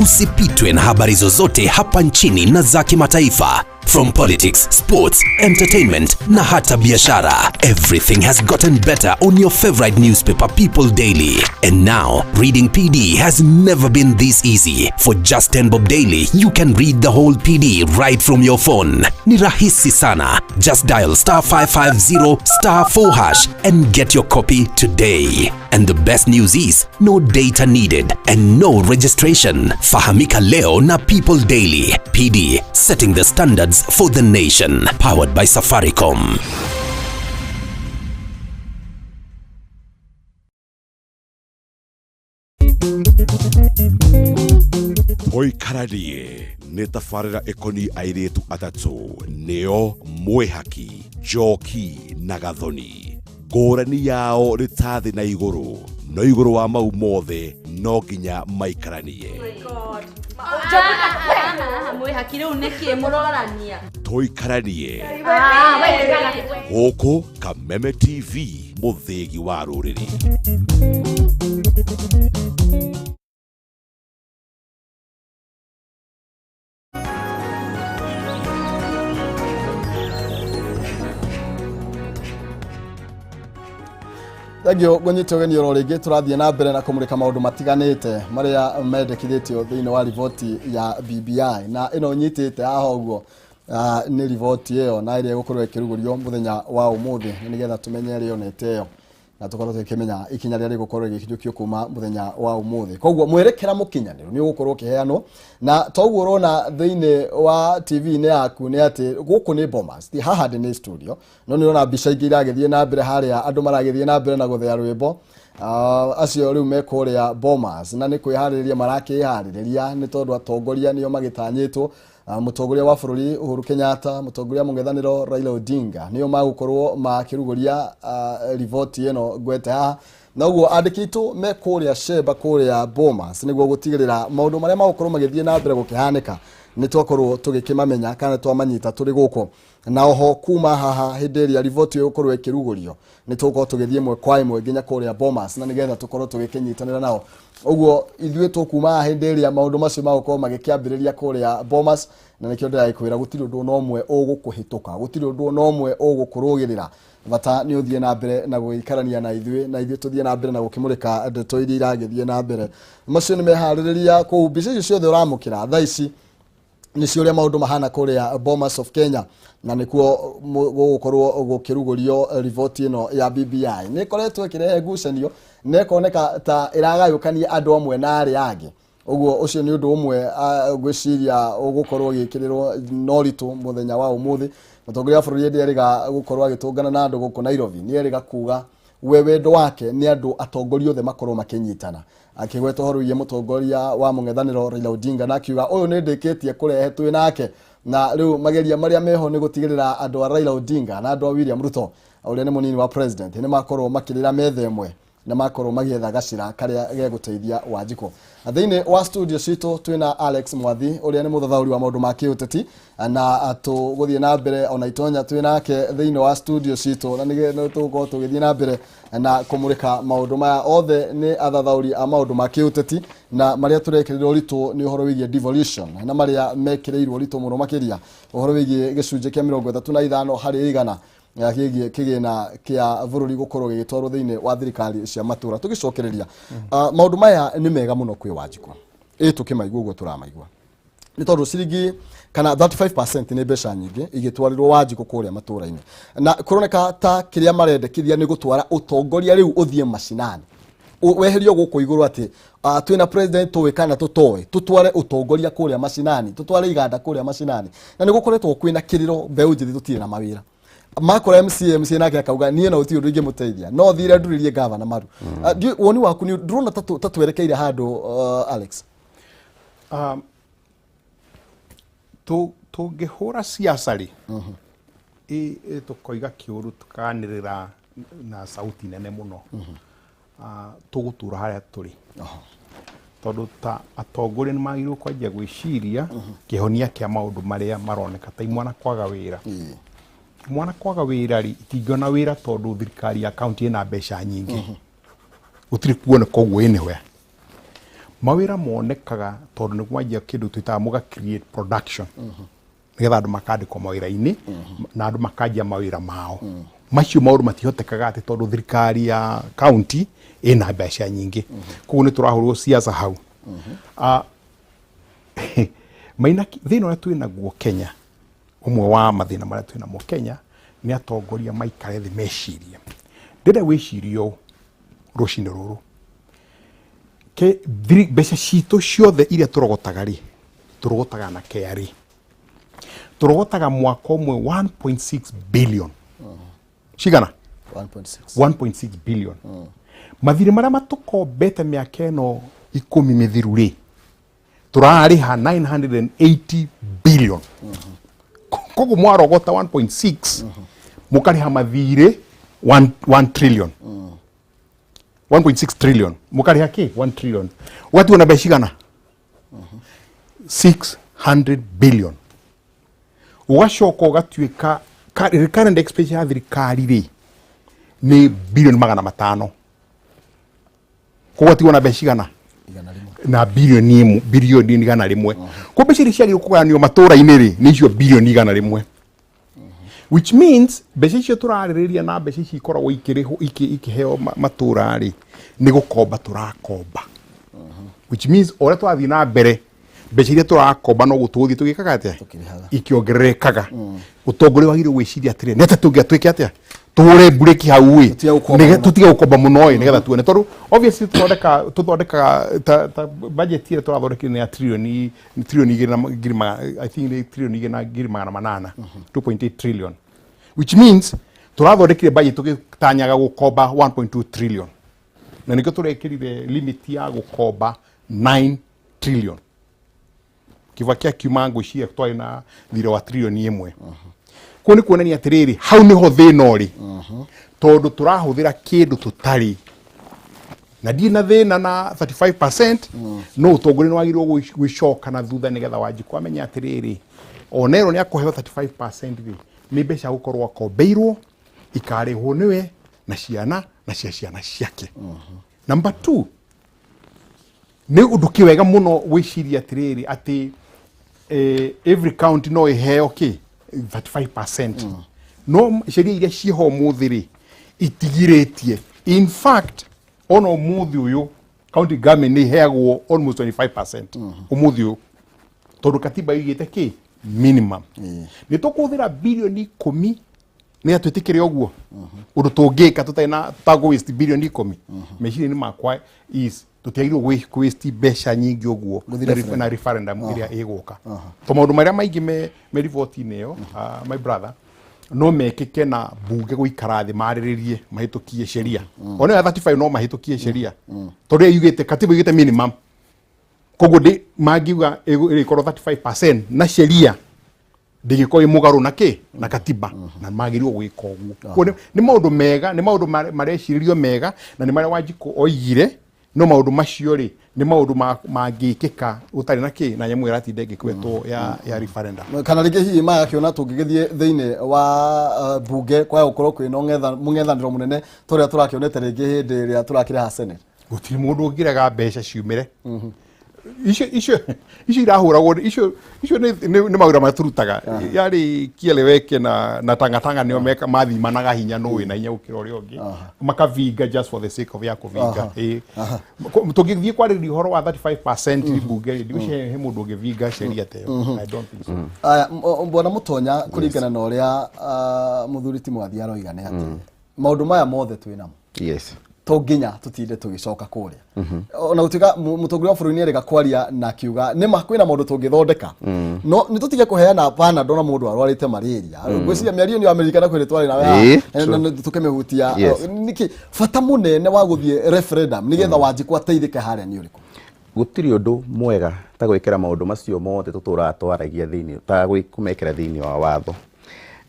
S6: Usipitwe na habari zozote hapa nchini na za kimataifa. From politics, sports, entertainment na hata biashara. Everything has gotten better on your favorite newspaper, People Daily. And now, reading PD has never been this easy. For just 10 bob daily, you can read the whole PD right from your phone. Ni rahisi sana. Just dial *550 *4# and get your copy today. And the best news is, no data needed and no registration. Fahamika leo na People Daily. PD, setting the standards for the nation. Powered by Safaricom.
S7: Tũikaranie nĩ tabarĩra ĩkoniĩ airĩtu atatũ nĩo Mwĩhaki, Njoki na Gathoni. Ngũrani yao nĩ ta thĩ na igũrũ, no igũrũ wa mau mothe no nginya maikaranie.
S8: Mwĩhaki rĩu nĩkĩ mũrorania?
S7: Tũikaranie gũkũ Kameme TV, mũthĩgi wa rũrĩrĩ.
S1: Thengio ngũnyite ũgeni oro rĩngĩ, tũrathiĩ na mbere na kũmũrĩka maũndũ matiganĩte marĩa mendekithĩtio thĩinĩ wa riboti ya BBI, na ĩno nyitĩte haha ũguo nĩ riboti ĩyo na ĩrĩa ĩgũkorwo ĩkĩrugũrio mũthenya wa ũmũthĩ nĩgetha tũmenye ĩrĩa yonete ĩyo na tũkorwo tũkĩmenya ikinya rĩrĩa rĩgũkorwo rĩgĩkinyũkio kuma mũthenya wa ũmũthĩ. Koguo mwerekera mũkinyanĩru nĩ ũgũkorwo ũkĩheanwo, na toguo ũrona thĩinĩ wa TV-inĩ yaku nĩ atĩ gũkũ nĩ Bomas, ti haha ndĩ nĩ studio, no nĩ ũrona mbica ingĩ iragĩthiĩ na mbere harĩa andũ maragĩthiĩ na mbere na gũthea rwĩmbo. Acio rĩu me kũrĩa Bomas na nĩ kwĩharĩrĩria marakĩharĩrĩria nĩ tondũ atongoria nĩo magĩtanyĩtwo. Mũtongoria wa bũrũri Uhuru Kenyatta, mũtongoria mũng'ethanĩro Raila Odinga nĩo magũkorwo makĩrugũria riboti ĩno ngwete haha. Na ũguo andĩki aitũ me kũrĩa Sheba kũrĩa Bomas nĩguo gũtigĩrĩra maũndũ marĩa magũkorwo magĩthiĩ na mbere gũkĩhanĩka nĩ twakorwo tũgĩkĩmamenya kana twamanyita tũrĩ gũkũ. Na oho kuma haha hĩndĩ ĩrĩa riboti ĩyo ĩgũkorwo ĩkĩrugũrio nĩ tũgũkorwo tũgĩthiĩ ĩmwe kwa ĩmwe nginya kũrĩa Bomas na nĩgetha tũkorwo tũgĩkĩnyitanĩra nao. Ũguo ithuĩ tũkuma haha hĩndĩ ĩrĩa maũndũ macio magũkorwo magĩkĩambĩrĩria kũrĩa Bomas, na nĩkĩo ndĩragĩkwĩra gũtirĩ ũndũ ona ũmwe ũgũkũhĩtũka, gũtirĩ ũndũ ona ũmwe ũgũkũrũgĩrĩra. Bata nĩ ũthiĩ na mbere na gũikarania na ithuĩ, na ithuĩ tũthiĩ na mbere na gũkĩmũrĩka ndeto iria iragĩthiĩ na mbere. Macio nĩ meharĩrĩria kũu, mbica icio ciothe ũramũkĩra thaa ici nĩcio ũrĩa maũndũ mahana kũrĩa Bomas of Kenya, na nĩkuo gũgũkorwo gũkĩrugũrio riboti ĩno ya BBI. Nĩ ĩkoretwo ĩkĩrehe ngucanio na ĩkoneka ta ĩragayũkania andũ amwe na arĩa angĩ. Ũguo ũcio nĩ ũndũ ũmwe ngwĩciria ũgũkorwo ũgĩkĩrĩrwo na ũritũ mũthenya wa ũmũthĩ. Mũtongoria wa bũrũri hĩndĩ erĩga gũkorwo agĩtũngana na andũ gũkũ Nairobi, nĩ erĩga kuga we wendo wake nĩ andũ atongoria othe makorwo makĩnyitana, akĩgweta ũhoro wĩgiĩ mũtongoria wa mũng'ethanĩro Raila Odinga, na akiuga ũyũ nĩ ndĩkĩtie kũrehe twĩ nake, na rĩu mageria marĩa meho nĩ gũtigĩrĩra andũ a Raila Odinga na andũ a William Ruto ũrĩa nĩ mũnini wa president nĩ makorwo makĩrĩra metha ĩmwe na makorwo magĩetha gacĩra karĩa gegũteithia Wanjikũ. Thĩinĩ wa studio citũ twĩna Alex Mwathi ũrĩa nĩ mũthathaũri wa maũndũ ma kĩũteti, na tũgũthiĩ na mbere ona itonya twĩ nake thĩinĩ wa studio citũ, na nĩ tũgũkorwo tũgĩthiĩ na mbere na kũmũrĩka maũndũ maya. Othe nĩ athathaũri a maũndũ ma kĩũteti, na marĩa tũrekĩrĩra ũritũ nĩ ũhoro wĩgiĩ devolution, na marĩa mekĩrĩirwo ũritũ mũno makĩria ũhoro wĩgiĩ gĩcunjĩ kĩa 35% gĩgiĩ kĩgĩna kĩa bũrũri gũkorwo gĩgĩtwarwo thĩinĩ wa thirikari cia matũra. Tũgĩcokereria, maũndũ maya nĩ mega mũno kwĩ Wanjikũ, ĩ tũkĩmaigua ũguo tũramaigua, nĩ tondũ ciringi kana 35% nĩ mbeca nyingĩ igĩtwarĩrwo Wanjikũ kũrĩa matũra-inĩ, na kũroneka ta kĩrĩa marendekithia nĩ gũtwara ũtongoria rĩu ũthiĩ macinani, weherio gũkũ igũrũ atĩ twĩna president tũĩ kana tũtoĩ, tũtware ũtongoria kũrĩa macinani, tũtware iganda kũrĩa macinani. Na nĩ gũkoretwo kwĩna kĩrĩro mbeũ njĩthĩ tũtirĩ na mawĩra. Makora MCA, MCA nake akauga niĩ no gũtirĩ ũndũ ingĩmũteithia, no thire ndurĩrie gavana maru. Woni waku nĩ ndũrona ta twerekeire handũ, Alex?
S2: Tũngĩhũra siasa rĩ, tũkoiga kĩũru, tũkanĩrĩra na sauti nene mũno, tũgũtũra harĩa tũrĩ, tondũ ta atongoria nĩ magĩrĩirwo kwanjia gwĩciria kĩhonia kĩa maũndũ marĩa maroneka ta imwana kwaga wĩra. Mwana kwaga wĩra rĩ, itingĩona wĩra tondũ thirikari ya kaunti ĩna mbeca nyingĩ, gũtirĩ kuoneka ũguo. Anywhere mawĩra monekaga tondũ nĩ mwanjia kĩndũ twĩtaga mũga create production, nĩgetha andũ makandĩkwo mawĩra-inĩ na andũ makanjia mawĩra mao. Macio maũndũ matihotekaga atĩ tondũ thirikari ya kaunti ĩna mbeca nyingĩ. Koguo nĩ tũrahũrwo siasa hau. Maina thĩna ũrĩa twĩ naguo Kenya, ũmwe wa mathĩna marĩa twĩ namo Kenya, nĩ atongoria maikare thĩ mecirie. Ndĩrenda gwĩciria ũũ rũcinĩ rũrũ, mbeca citũ ciothe iria tũrogotaga rĩ, tũrogotaga na KRA, tũrogotaga mwaka ũmwe 1.6 billion. Cigana?
S1: 1.6.
S2: 1.6 billion. Mathirĩ marĩa matũkombete mĩaka ĩno 10 mĩthiru rĩ, tũrarĩha 980 billion. Koguo mwarogota 1.6, mũkarĩha mathirĩ 1 trillion, 1.6 trillion, mũkarĩha kĩ 1 trillion, ũgatigwo na mbeca cigana? 600 billion. Ũgacoka ũgatuĩka recurrent expenditure ya thirikari rĩ nĩ bilioni 500. Koguo atigwo na mbeca cigana?
S1: 100.
S2: Na bilioni 1, bilioni 100. Kwa mbeca iria ciagĩrĩirwo kũgayanio matũra-inĩ rĩ, nĩ icio bilioni 100, which means mbeca icio tũrarĩrĩria na mbeca ici ikoragwo ikĩrĩhwo ikĩheo matũra rĩ, nĩ gũkomba tũrakomba, which means o ũrĩa tũrathiĩ na mbere, mbeca iria tũrakomba no gũtũgũthiĩ tũgĩkaga atĩa?
S1: Tũkĩrĩhaga.
S2: Ikĩongererekaga. Ũtongoria wagĩrĩirwo gwĩciria atĩrĩ, nĩ atĩa tũngĩa twĩke atĩa tũhũre mburĩki hau ĩ?
S1: Tũtige gũkomba mũno.
S2: Tũtige gũkomba mũno ĩ, nĩgetha tuone, tondũ obviously tũthondekaga ta budget ĩrĩa tũrathondekire nĩ ya trilioni, nĩ trilioni igĩrĩ na ngiri I think nĩ trilioni 2 na ngiri 800, 2.8 trillion, which means tũrathondekire budget tũgĩtanyaga gũkomba 1.2 trillion, na nĩkĩo tũrekĩrire limit ya gũkomba 9 trillion. Kibaki akiuma, ngwĩciria twarĩ na thirĩ wa trilioni 1. Kũu nĩ kuonania atĩrĩrĩ, hau nĩho thĩna ũrĩ, tondũ tũrahũthĩra kĩndũ tũtarĩ na. Ndirĩ na thĩna na 35%, no ũtongoria nĩ wagĩrĩirwo gwĩcoka na thutha, nĩgetha Wanjikũ amenye atĩrĩrĩ, ona ĩrwo nĩ akũheo 35% rĩ, nĩ mbeca gũkorwo akombeirwo, ikarĩhwo nĩwe na ciana na cia ciana ciake. Number two, nĩ ũndũ kĩwega mũno gwĩciria atĩrĩrĩ atĩ every county no ĩheo kĩ 35%, no sheria iria ciĩho ũmũthĩ rĩ itigirĩtie. In fact, ona ũmũthĩ ũyũ county government nĩ iheagwo almost 25% ũmũthĩ ũyũ, tondũ katiba ĩigĩte kĩ minimum. Nĩ tũkũhũthĩra bilioni 10. Nĩ atwĩtĩkĩre ũguo ũndũ tũngĩka tũtarĩ na tagũ waste bilioni 10. Meciria-inĩ makwa is tũtiagĩrĩirwo gwĩ waste mbeca nyingĩ ũguo
S1: Gũthiĩ
S2: na
S1: referendum.
S2: Na referendum ĩrĩa ĩgũka, to maũndũ marĩa maingĩ me riboti-inĩ ĩyo, my brother, no mekĩke na bunge gũikara thĩ, marĩrĩrie, mahĩtũkie sheria. Ona ya 35 no mahĩtũkie sheria, tondũ ĩyo yugĩte, katiba yugĩte minimum. Koguo ndĩ mangiuga ĩrĩkorwo 35% na sheria ndĩgĩkorwo ĩ mũgarũ na kĩ na katiba, na magĩrĩirwo gwĩka ũguo. Koguo nĩ maũndũ mega, nĩ maũndũ marecirĩrio mega, na nĩ marĩa Wanjikũ oigire. No maũndũ macio rĩ, nĩ maũndũ mangĩkĩka gũtarĩ na kĩ na nyamũ ĩratinda ĩgĩkwetwo ya referendum.
S1: Kana rĩngĩ hihi magakĩona tũngĩgĩthiĩ thĩinĩ wa bunge kwaya gũkorwo kwĩna mũng'ethanĩro mũnene ta ũrĩa tũrakĩonete rĩngĩ hĩndĩ ĩrĩa tũrakĩreha Senate.
S2: Gũtirĩ mũndũ ũngĩrega mbeca ciumĩre. Icio irahũragwo, icio nĩ mawĩra marĩa tũrutaga yarĩ kieleweke na tangatanga nĩo meka mathimanaga hinya nũ wĩna hinya gũkĩra ũrĩa ũngĩ, makavinga just for the sake of ya kũvinga. Ĩĩ. Tũngĩthiĩ kwarĩrĩria ũhoro wa 35% bunge rĩ, ndigwĩciria he mũndũ ũngĩvinga sheria ta ĩyo. I don't think so.
S1: Aya, bwana Mũtonya, kũringana na ũrĩa mũthuri ti Mwathi aroiga, nĩ atĩ maũndũ maya mothe twĩ namo, to nginya tutinde tũgĩcoka kũrĩa, ona gũtuĩka mũtongoria wa bũrũri nĩerĩga kwaria na akiuga nĩma kwĩna maũndũ tũngĩthondeka, no nĩ tũtige kũheana Panadol na mũndũ arwarĩte malaria. Ngwĩciria mĩario nĩ Amerika na kwĩrĩ twarĩ nawe haha, na tũkĩmĩhutia. Nĩkĩ bata mũnene wa gũthiĩ referendum nĩgetha Wanjikũ ateithĩke harĩa nĩ ũrĩkũ?
S3: Gũtirĩ ũndũ mwega ta gwĩkĩra maũndũ macio mothe tũtũraga twaragia thĩinĩ, ta kũmekĩra thĩinĩ wa watho,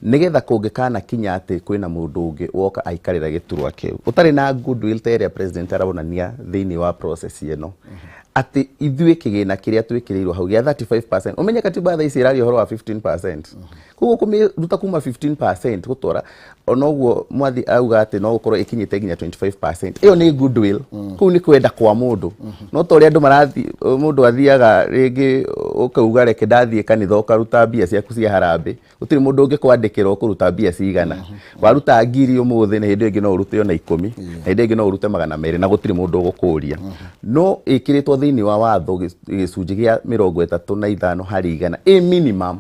S3: nĩgetha kũngĩkana kinya atĩ kwĩna mũndũ ũngĩ woka aikarĩra gĩturwa kĩu ũtarĩ na goodwill ta ĩrĩa president aronania thĩinĩ wa process ĩno, atĩ ithuĩ kĩgĩna kĩrĩa twĩkĩrĩirwo hau gĩa 35%. Ũmenye katiba thaa ici ĩraria ũhoro wa 15%, koguo kũmĩruta kuma 15% gũtwara onoguo Mwathi auga atĩ no gũkorwo ĩkinyĩte nginya 25%, ĩyo nĩ goodwill. Kũu nĩ kwenda kwa mũndũ, no ta ũrĩa andũ marathi, mũndũ athiaga rĩngĩ ũkauga reke ndathiĩ kanitha, ũkaruta mbia ciaku cia harambĩ, gũtirĩ mũndũ ũngĩkwandĩkĩra ũkũruta mbia cigana. Waruta 1,000 ũmũthĩ, na hĩndĩ ĩyo ĩngĩ no ũrute ona 10, na hĩndĩ ĩngĩ no ũrute 200, na gũtirĩ mũndũ ũgũkũria. No ĩkĩrĩtwo thĩinĩ wa watho gĩcunjĩ gĩa 35% ĩ minimum,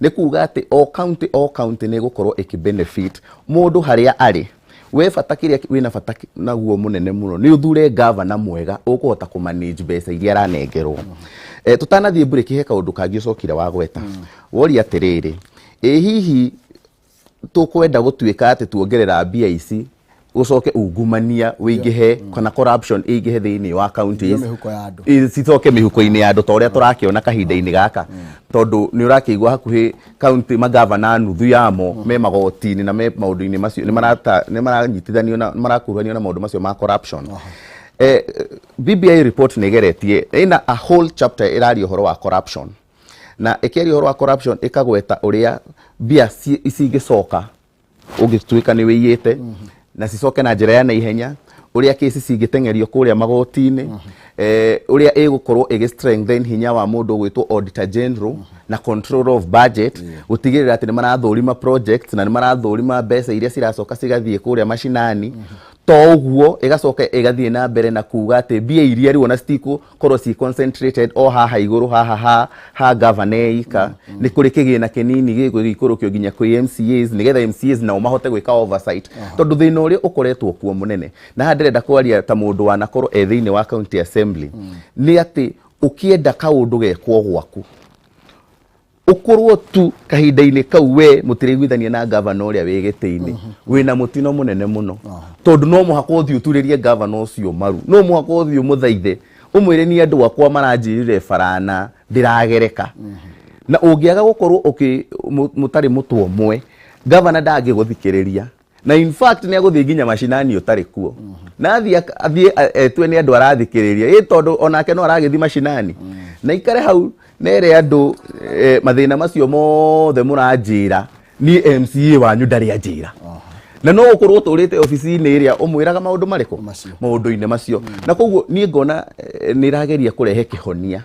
S3: nĩ kuga atĩ o county, o county nĩ ĩgũkorwo ĩkĩ benefit mũndũ harĩa arĩ. We bata kĩrĩa wĩna bata naguo mũnene mũno nĩ ũthure gavana mwega ũkũhota kũ manage mbeca iria aranengerwo. Tũtanathiĩ break, he kaũndũ kangĩ ũcokire wagweta, woria atĩrĩrĩ, ĩ hihi tũkwenda gũtuĩka atĩ tuongerera mbia ici ũcoke ungumania wĩingĩhe kana corruption ĩingĩhe thĩinĩ wa counties,
S1: mĩhuko ya andũ.
S3: Cicoke mĩhuko-inĩ ya andũ ta ũrĩa tũrakĩona kahinda-inĩ gaka, tondũ nĩ ũrakĩigua hakuhĩ county magavana nuthu yamo me magoti-inĩ na me maũndũ-inĩ macio, nĩ maranyitithanio na nĩ marakuruhanio na maũndũ macio ma corruption. BBI report nĩ ĩgeretie, ĩna a whole chapter ĩraria ũhoro wa corruption, na ĩkĩaria ũhoro wa corruption ĩkagweta ũrĩa mbia cingĩcoka ũngĩtuĩka nĩ wĩiyĩte na cicoke na njĩra ya naihenya, ũrĩa kesi cingĩteng'erio kũrĩa magoti-inĩ, ũrĩa ĩgũkorwo ĩgĩ strengthen hinya wa mũndũ ũgwĩtwo auditor general na control of budget, gũtigĩrĩra atĩ nĩ marathũrima projects na nĩ marathũrima mbeca iria ciracoka cigathiĩ kũrĩa macinani. To ũguo, ĩgacoka ĩgathiĩ na mbere na kuga atĩ mbia iria rĩu ona citigũkorwo ci concentrated o haha igũrũ haha ha governor ika, nĩ kũrĩ kĩgĩna kĩnini gĩgũikũrũkio nginya kwĩ MCAs, nĩgetha MCAs nao mahote gwĩka oversight, tondũ thĩna ũrĩa ũkoretwo kuo mũnene, na haha ndĩrenda kwaria ta mũndũ wanakorwo e thĩinĩ wa county assembly, nĩ atĩ ũkĩenda kaũndũ gekwo gwaku, ũkorwo tu kahinda-inĩ kau we mũtiraiguithania na gavana ũrĩa wĩ gĩtĩ-inĩ, wĩna mũtino mũnene mũno, tondũ no mũhaka ũthiĩ ũturĩrie gavana ũcio maru, no mũhaka ũthiĩ ũmũthaithe, ũmwĩre ni andũ akwa maranjĩrire barana ndĩragereka. Na ũngĩaga gũkorwo mũtarĩ mũtwe ũmwe, gavana ndangĩgũthikĩrĩria, na in fact nĩ agũthiĩ nginya macinani ũtarĩ kuo, na athiĩ etue nĩ andũ arathikĩrĩria, ĩ tondũ onake no aragĩthiĩ macinani na ikare hau nere andũ, mathĩna macio mothe mũranjĩra niĩ MCA wanyu ndarĩ anjĩra. Na no ũkorwo ũtũrĩte obici-inĩ ĩrĩa ũmwĩraga maũndũ marĩkũ?
S1: Macio.
S3: Maũndũ-inĩ macio. Na koguo niĩ ngona nĩ ĩrageria kũrehe kĩhonia,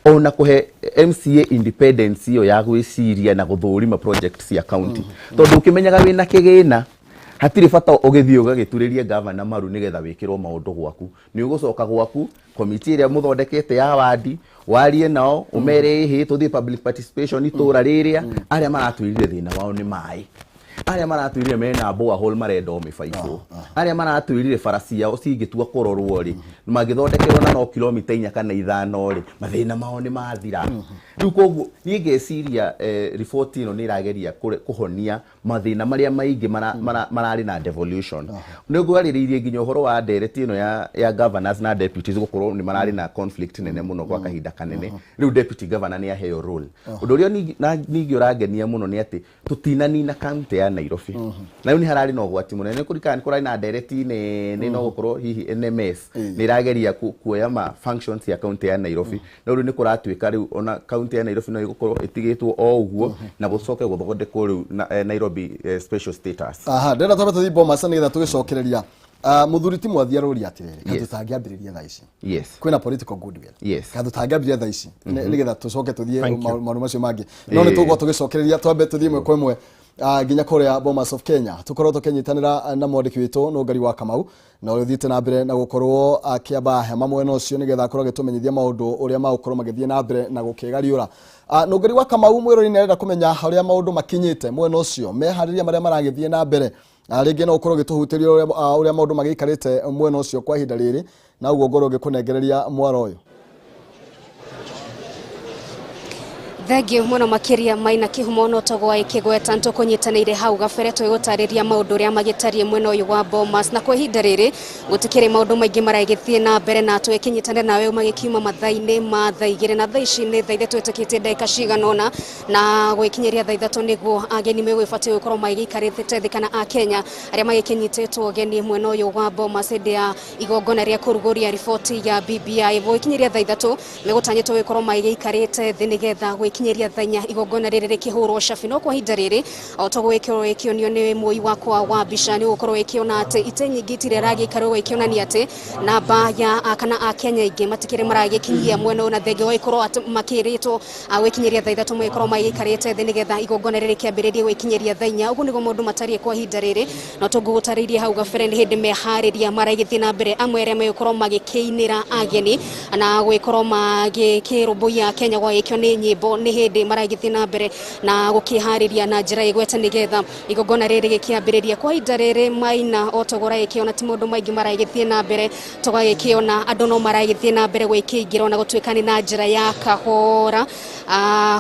S3: ona kũhe MCA independence ĩyo ya gwĩciria na gũthũrima project cia county, tondũ ũkĩmenyaga wĩna kĩgĩna, hatirĩ bata ũgĩthiĩ ũgagĩturĩrie gavana maru nĩgetha wĩkĩrwo maũndũ gwaku. Nĩ ũgũcoka gwaku, komiti ĩrĩa mũthondekete ya wandi, warie nao, ũmere ĩhĩ tũthiĩ public participation itũra rĩrĩa arĩa maratwĩrire thĩna wao nĩ maĩ. Arĩa maratwĩrire mena borehole marenda o mĩbaibũ, arĩa maratwĩrire bara ciao cingĩtua kũrorwo rĩ, mangĩthondekerwo na no kilomita 4 kana 5 rĩ, mathĩna mao nĩ mathira. Rĩu koguo niĩ ngeciria riboti ĩno nĩ ĩrageria kũhonia mathĩna marĩa maingĩ mararĩ na devolution. Nĩ ngwarĩrĩirie nginya ũhoro wa ndereti ĩno ya governors na deputies gũkorwo nĩ mararĩ na conflict nene mũno gwa kahinda kanene. Rĩu deputy governor nĩ aheo role. Ũndũ ũrĩa ningĩ ũrangenia mũno nĩ atĩ tũtinanina kaunti ya Nairobi. Na rĩu nĩ hararĩ na ũgwati mũnene, nĩ kũririkana nĩ kũrarĩ na ndereti nene no gũkorwo hihi NMS nĩ ĩrageria kuoya ma functions ya kaunti ya Nairobi. No rĩu nĩ kũratuĩka rĩu ona kaunti ya Nairobi no ĩgũkorwo ĩtigĩtwo o ũguo na gũcoke gũthondekwo rĩu na Nairobi special status.
S1: Aha, ndĩrenda twambe tũthiĩ Bomas nĩgetha tũgĩcokereria. Mũthuri ti Mwathi arũria atĩrĩrĩ, kaĩ tũtangĩambĩrĩria thaa ici? Kwĩna political goodwill. Kaĩ tũtangĩambĩrĩria thaa ici nĩgetha tũcoke tũthiĩ
S2: Thank you.
S1: maũndũ macio mangĩ? No nĩ tũgũkorwo tũgĩcokereria, twambe tũthiĩ ĩmwe kwa ĩmwe nginya kũrĩa Bomas of Kenya, tũkorwo tũkĩnyitanĩra na mwandĩki witũ Nũngari wa Kamau, na ũrĩa ũthiĩte na mbere na gũkorwo akĩamba hema mwena ũcio nĩgetha akorwo agĩtũmenyithia maũndũ ũrĩa magũkorwo magĩthiĩ na mbere na gũkĩgariũra. Nũngari wa Kamau, mwĩrori nĩ arenda kũmenya ũrĩa maũndũ makinyĩte mwena ũcio, meharĩria marĩa maragĩthiĩ na mbere. Rĩngĩ no ũkorwo ũgĩtũhutĩria ũrĩa maũndũ magĩikarĩte mwena ũcio kwa ihinda rĩrĩ, na ũguo ngorwo ngĩkũnengereria mwaro ũyũ.
S9: Thengiũ mũno makĩria Maina Kĩhumo, no togwa ĩkĩgweta nĩtũkũnyitanĩire hau gabere tũgĩgũtarĩria maũndũ ũrĩa magĩtariĩ mwena ũyũ wa Bomas, na kwa ihinda rĩrĩ gũtikĩrĩ maũndũ maingĩ maragĩthiĩ na mbere, na tũgĩkĩnyitanĩra nawe magĩkiuma mathaa-inĩ ma thaa 2, na thaa ici nĩ thaa 3 ĩtĩkĩtie ndagĩka cigana ũna, na gwĩkinyĩria thaa 3 nĩguo ageni megũgĩbatiĩ gũkorwo magĩikarĩte thĩ, kana Akenya arĩa magĩkĩnyitĩtwo ũgeni mwena ũyũ wa Bomas hĩndĩ ya igongona rĩa kũrugũria riboti ya BBI. Gwĩkinyĩria thaa 3 megũtanyĩtwo gũkorwo magĩikarĩte thĩ nĩgetha gwĩkinyĩria thaa 4 igongona rĩrĩ rĩkĩhũrwo cabi. No kwa ihinda rĩrĩ o ta gwĩkĩrwo ĩkĩonio nĩ mũi wakwa wa mbica, nĩ gũkorwo ĩkĩona atĩ itĩ nyingĩ itirĩ ĩragĩikarwo, ĩkĩonania atĩ namba ya kana Akenya aingĩ matikĩrĩ maragĩkinyia mwena ũyũ, na thengia wa gũkorwo atĩ makĩrĩtwo gwĩkinyĩria thaa 3 magĩkorwo magĩikarĩte thĩ nĩgetha igongona rĩrĩ rĩkĩambĩrĩrie gwĩkinyĩria thaa 4. Ũguo nĩguo maũndũ matariĩ kwa ihinda rĩrĩ, no tũngũgũtarĩirie hau gabere nĩ hĩndĩ meharĩria maragĩthiĩ na mbere, amwe arĩa megũkorwo magĩkĩinĩra ageni na gũgĩkorwo magĩkĩrũmbũiya Kenya gwagĩkio nĩ nyĩmbo, nĩ hĩndĩ maragĩthiĩ na mbere na gũkĩharĩria na njĩra ĩgwete nĩgetha igongona rĩrĩ rĩkĩambĩrĩria. Kwa ihinda rĩrĩ Maina, o toguo ũragĩkĩona ti maũndũ maingĩ maragĩthiĩ na mbere, tũgagĩkĩona andũ no maragĩthiĩ na mbere gwĩkĩingĩra ona gũtuĩka nĩ na njĩra ya kahora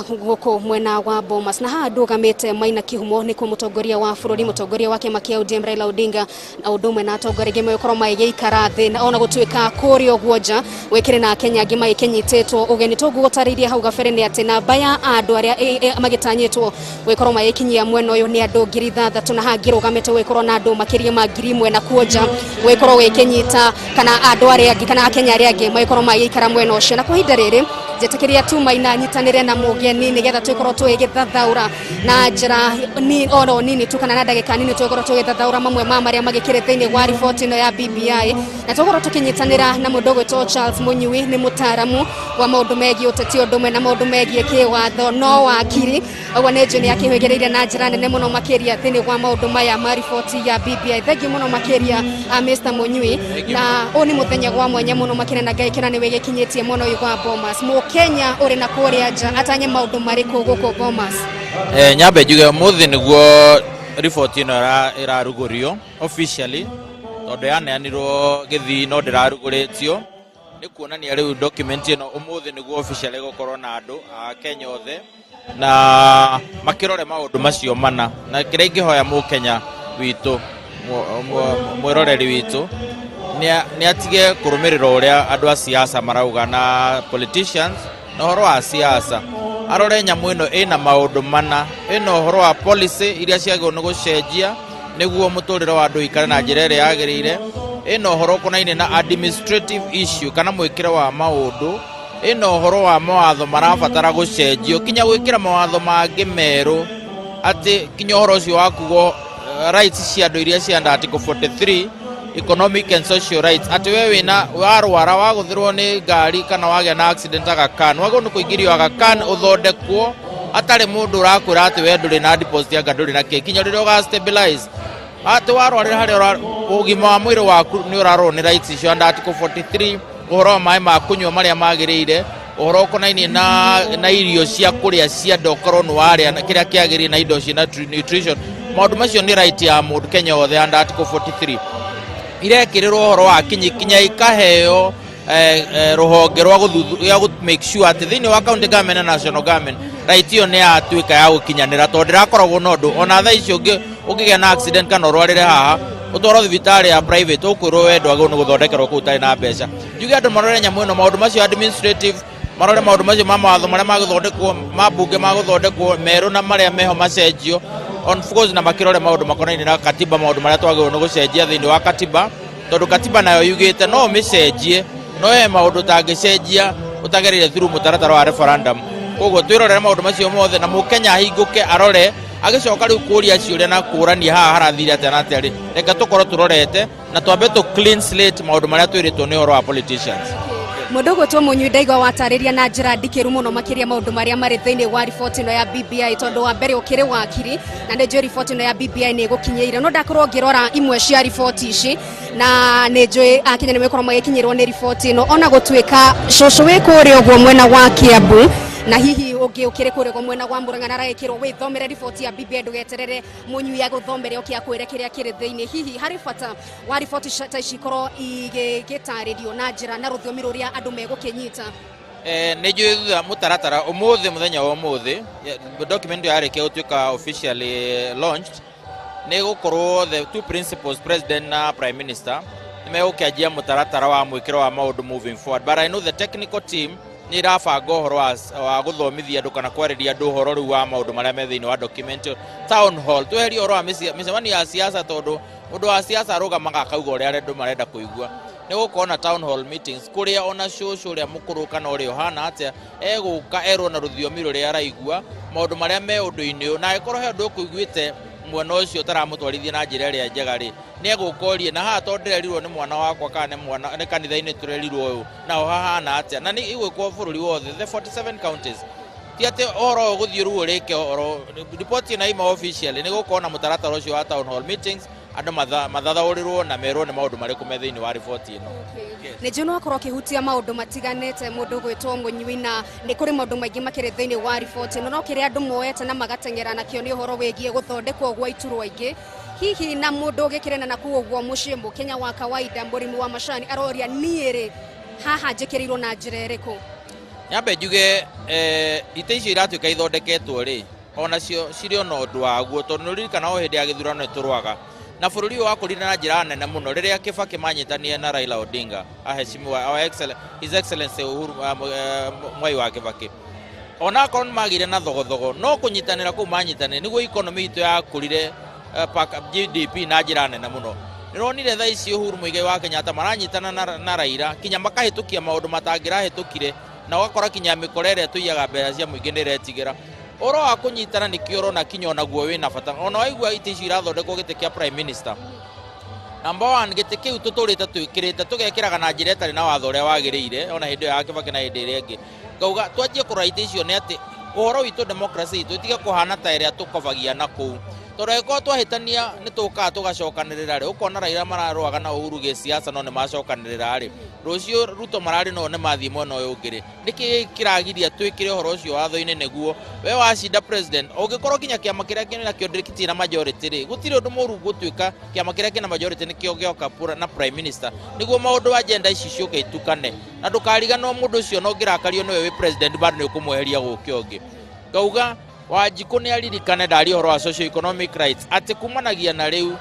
S9: gũkũ mwena wa Bomas. Na haha ndũgamĩte Maina Kĩhumo nĩkuo mũtongoria wa bũrũri, mũtongoria wa kĩama kĩa ODM Raila Odinga, na ũndũ ũmwe na atongoria angĩ megũkorwo magĩgĩikara thĩ, na ona gũtuĩka kũrĩa ũguo nja gwĩkĩrĩ na Akenya angĩ magĩkĩnyitĩtwo ũgeni. Tũngũgũtarĩirie hau gabere nĩ atĩ namba ya andũ arĩa magĩtanyĩtwo gũgĩkorwo magĩkinyia mwena ũyũ nĩ andũ 6,000, na haha ngĩrũgamĩte gũgĩkorwo na andũ makĩria ma 1,000, na kuo nja gũgĩkorwo gũgĩkĩnyita kana andũ arĩa angĩ kana Akenya arĩa angĩ magĩkorwo magĩikara mwena ũcio. Na kwa ihinda rĩrĩ njĩtĩkĩria tu Maina nyitanĩre na mũgeni nĩgetha tũgĩkorwo tũgĩgĩthathaũra na njĩra oro nini tu, kana na ndagĩka nini tũgĩkorwo tũgĩthathaũra mamwe ma marĩa magĩkĩrĩ thĩinĩ wa riboti ĩno ya BBI, na tũgũkorwo tũkĩnyitanĩra na mũndũ ũgwĩtwo Charles Mũnyui, nĩ mũtaaramu wa maũndũ megiĩ ũteti ũndũ ũmwe na maũndũ megiĩ kĩwatho, no wakiri ũguo nĩ njũĩ nĩ akĩhĩgĩrĩire na njĩra nene mũno makĩria thĩinĩ wa maũndũ maya ma riboti ya BBI. Thengiũ mũno makĩria Mr Mũnyui, na ũyũ nĩ mũthenya wa mwanya mũno makĩria, na Ngai kĩra nĩ wĩgĩkinyĩtie mwena ũyũ wa Bomas. Mũkenya ũrĩ na kũrĩa nja atanye maũndũ marĩkũ gũkũ Bomas?
S10: Nyambe njuge ũmũthĩ nĩguo riboti ĩno ĩrarugũrio officially, tondũ yaneanirwo gĩthii no ndĩrarugũrĩtio, nĩ kuonania rĩu document ĩno ũmũthĩ nĩguo officially ĩgũkorwo na andũ a Kenya othe na makĩrore maũndũ macio mana. Na kĩrĩa ingĩhoya mũkenya witũ, mwĩroreri witũ, nĩ atige kũrũmĩrĩra ũrĩa andũ a siasa marauga na politicians na ũhoro wa siasa, arore nyamũ ĩno ĩna maũndũ mana, ĩna ũhoro wa policy iria ciagĩrĩirwo nĩ gũcenjia nĩguo mũtũrĩre wa andũ ũikare na njĩra ĩrĩa yagĩrĩire, ĩna ũhoro ũkonainie na administrative issue kana mwĩkĩre wa maũndũ, ĩna ũhoro wa mawatho marabatara gũcenjio kinya gwĩkĩra mawatho mangĩ merũ, atĩ kinya ũhoro ũcio wa kugo rights cia andũ iria cia under article 43, economic and social rights, atĩ we wĩna warwara wagũthĩrwo nĩ ngari kana wagĩa na accident Aga Khan, wagĩrĩirwo nĩ kũingĩrio Aga Khan ũthondekwo atarĩ mũndũ ũrakwĩra atĩ we ndũrĩ na deposit anga ndũrĩ na kĩ, kinya rĩrĩa ũga stabilize atĩ warwarĩra harĩa ũgima wa mwĩrĩ waku nĩ ũrarorwo nĩ rights icio under article 43, ũhoro wa maĩ ma kũnyua marĩa magĩrĩire, ũhoro ũkonainie na irio cia kũrĩa cia andũ ũkorwo nĩ warĩa kĩrĩa kĩagĩrĩire na indo ciĩna nutrition. Maũndũ macio nĩ right ya mũndũ Kenya wothe under Article 43. Irekĩrĩrwo ũhoro wa kinyi kinya ikaheo rũhonge rwa gũthuthuria gũ make sure atĩ thĩinĩ wa county government na national government right ĩyo nĩ yatuĩka ya gũkinyanĩra, tondũ ndĩrakoragwo na ũndũ ona thaa ici. Ũngĩgĩa na accident kana ũrwarĩre haha, ũtwarwo thibitarĩ ya private, ũkwĩrwo we ndwagĩrĩirwo nĩ gũthondekerwo kũu ũtarĩ na mbeca. Njuge andũ marore nyamũ ĩno, maũndũ macio administrative, marore maũndũ macio ma mawatho marĩa magũthondekwo, ma mbunge magũthondekwo merũ na marĩa meho macenjio, of course, na makĩrore maũndũ makonainie na katiba, maũndũ marĩa twagĩrĩirwo nĩ gũcenjia thĩinĩ wa katiba, tondũ katiba nayo yugĩte no ũmĩcenjie, no he maũndũ ũtangĩcenjia ũtagereire through mũtaratara wa referendum. Koguo twĩrorere maũndũ macio mothe na mũkenya ahingũke arore, agĩcoka rĩu kũria ciũria na kũrania haha harathire atĩa na atĩa rĩ. Reke tũkorwo tũrorete na twambe tũ clean slate maũndũ marĩa twĩrĩtwo nĩ ũhoro wa politicians.
S9: Mũndũ ũgwĩtwo Mũnyui, ndaigua watarĩria na njĩra ndikĩru mũno makĩria maũndũ marĩa marĩ thĩinĩ wa riboti ĩno ya BBI, tondũ wa mbere ũkĩrĩ wakiri na nĩ njũĩ riboti ĩno ya BBI nĩ ĩgũkinyĩire, no ndakorwo ngĩrora imwe cia riboti ici na nĩ njũĩ akenya nĩ mekorwo magĩkinyĩrwo nĩ riboti ĩno, ona gũtuĩka cũcũ wĩ kũrĩa ũguo mwena wa Kiambu na hihi ũngĩ ũkĩrĩ kũrĩa ũguo mwena wa Murang'a na aragĩkĩrwo wĩthomere riboti ya BBI, ndũgeterere Mũnyui agũthomere ũkĩ akwĩre kĩrĩa kĩrĩ thĩinĩ. Hihi harĩ bata wa riboti ta ici ikorwo igĩgĩtarĩrio na njĩra na rũthiomi rũrĩa andũ megũkĩnyita?
S10: Nĩ njũĩ thutha mũtaratara ũmũthĩ, mũthenya wa ũmũthĩ, document ĩyo yarĩkia gũtuĩka officially launched, nĩ gũkorwo the two principals, president na prime minister, nĩ megũkĩanjia mũtaratara wa mwĩkĩro wa maũndũ moving forward. But I know the technical team nĩ ĩrabanga ũhoro wa gũthomithia andũ kana kwarĩria andũ ũhoro rĩu wa maũndũ marĩa me thĩinĩ wa document ĩyo. Town hall, tweherie ũhoro wa mĩcemanio ya siasa, tondũ mũndũ wa siasa arũgamaga akauga ũrĩa andũ marenda kũigua. Nĩ gũkorwo na town hall meetings kũrĩa ona cũcũ ũrĩa mũkũrũ kana ũrĩa ũhana atĩa egũka erwo na rũthiomi rũrĩa araigua maũndũ marĩa me ũndũ-inĩ ũyũ, na angĩkorwo he ũndũ ũkũiguĩte mwena ũcio ũtaramũtwarithia na njĩra ĩrĩa njega rĩ, nĩ egũka orie na haha, tondũ ndĩrerirwo nĩ mwana wakwa kana nĩ mwana nĩ kanitha-inĩ tũrerirwo ũyũ, naho hahana atĩa? Na nĩ igwĩkwo bũrũri wothe, the 47 counties. Ti atĩ ũhoro ũyũ gũthiĩ rĩu ũrĩke oro riboti ĩno ima officially, nĩ gũkorwo na mũtaratara ũcio wa town hall meetings, andũ mathathaũrĩrwo na merwo nĩ maũndũ marĩkũ me thĩinĩ wa riboti ĩno.
S9: Nĩ njũĩ no akorwo akĩhutia maũndũ matiganĩte mũndũ gwĩtwo Mũnyui, na nĩ kũrĩ maũndũ maingĩ makĩrĩ thĩinĩ wa riboti ĩno, no kĩrĩa andũ moete na magateng'era nakĩo nĩ ũhoro wĩgiĩ gũthondekwo gwa iturwa ingĩ. Hihi na mũndũ ũgĩkĩrĩ na kũu ũguo mũciĩ, mũkenya wa kawaida, mũrĩmi wa macani aroria, niĩ rĩ, haha njĩkĩrĩirwo na njĩra ĩrĩkũ?
S10: Nyambe njuge itĩ icio iratuĩka ithondeketwo rĩ, onacio cirĩ ona ũndũ waguo, tondũ nĩ ũririkana o hĩndĩ ya gĩthurano nĩ tũrwaga na bũrũri ũyũ wakũrire na njĩra nene mũno rĩrĩa Kibaki manyitanire na Raila Odinga, aheshimiwa our excellent, His Excellency Uhuru Mwai wa Kibaki. Ona akorwo nĩ magĩire na thogothogo, no kũnyitanĩra kũu manyitanĩre nĩguo economy itũ yakũrire GDP na njĩra nene mũno. Nĩronire thaa ici Uhuru Muigai wa Kenyatta maranyitana na Raila kinya makahĩtũkia maũndũ matangĩrahĩtũkire, na ũgakora kinya mĩkora ĩrĩa tũiyaga mbeca cia mũingĩ nĩ ĩretigĩra ũhoro wa kũnyitana. Nĩkĩo ũrona kinya onaguo wĩna bata. Ona waigua itĩ icio irathondekwo, gĩtĩ kĩa prime minister number one, gĩtĩ kĩu tũtũrĩte twĩkĩrĩte tũgekĩraga na njĩra ĩtarĩ na watho ũrĩa wagĩrĩire, ona hĩndĩ ĩyo ya Kibaki na hĩndĩ ĩrĩa ĩngĩ. Ngauga twanjie kũrora itĩ icio nĩ atĩ ũhoro witũ, democracy itũ ĩtige kũhana ta ĩrĩa tũkobagia na kũu, tondũ angĩkorwo twahĩtania nĩ tũkaga tũgacokanĩrĩra rĩ, ũkona Raila mararũaga na Uhuru gĩsiasa no nĩ macokanĩrĩra rĩ, rũciũ Ruto mararĩ no nĩ mathiĩ mwena ũyũ ũngĩ rĩ, nĩkĩ kĩragiria twĩkĩre ũhoro ũcio watho-inĩ nĩguo we wacinda president, ũngĩkorwo kinya kĩama kĩrĩa kĩna nakĩo gĩtirĩ na majority rĩ, gũtirĩ ũndũ mũru gũtuĩka kĩama kĩrĩa kĩna majority nĩkĩo gĩoka na prime minister, nĩguo maũndũ agenda ici ciũke itukane. Na ndũkariganwo mũndũ ũcio no ũngĩrakario nĩwe wĩ president, bado nĩ ũkũmweheria gũke ũngĩ. Ngauga Wanjikũ nĩ aririkane ndaria ũhoro wa socio economic rights, atĩ kumanagia na rĩu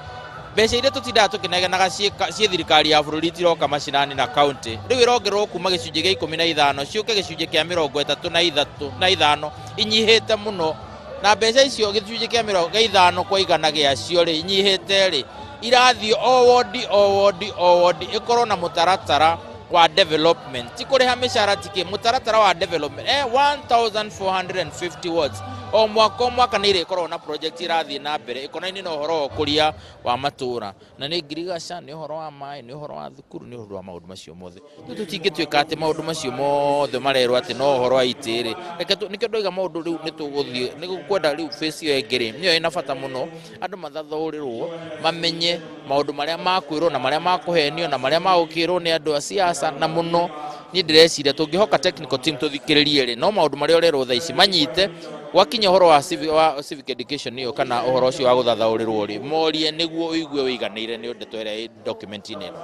S10: mbeca iria tũtindaga tũkĩnegenaga ciĩ thirikari ya bũrũri itiroka macinani na county. Rĩu ĩrongererwo kuma gĩcunjĩ gĩa 15 ciũke gĩcunjĩ kĩa 35, inyihĩte mũno. Na mbeca icio, gĩcunjĩ kĩa 50% gĩacio rĩ, inyihĩte rĩ, irathiĩ o wondi, o wondi, o wondi ĩkorwo na mũtaratara wa development, ti kũrĩha mĩcara, ti kĩ, mũtaratara wa development. 1450 wards o mwaka o mwaka nĩ irĩkoragwo na project irathiĩ na mbere ĩkonainie na ũhoro wa ũkũria wa matũũra, na nĩ ngirigaca, nĩ ũhoro wa maĩ, nĩ ũhoro wa thukuru, nĩ ũhoro wa maũndũ macio mothe. Rĩu tũtingĩtuĩka atĩ maũndũ macio mothe marerwo atĩ no ũhoro wa itĩ rĩ. Reke nĩkĩo ndoiga maũndũ rĩu nĩ tũgũthiĩ nĩ gũkwenda rĩu phase ĩyo ĩngĩ rĩ, nĩyo ĩna bata mũno, andũ mathathaũrĩrwo mamenye maũndũ marĩa makwĩrwo na marĩa makũhenio na marĩa magũkĩrwo nĩ andũ a siasa. Na mũno niĩ ndĩreciria tũngĩhoka technical team tũthikĩrĩrie rĩ, no maũndũ marĩa ũrerwo thaa ici manyite. Gwakinya ũhoro wa civic education ĩyo kana ũhoro ũcio wa gũthathaũrĩrwo rĩ, morie nĩguo ũigue wĩiganĩire nĩ ndeto ĩrĩa ĩ document-inĩ ĩno.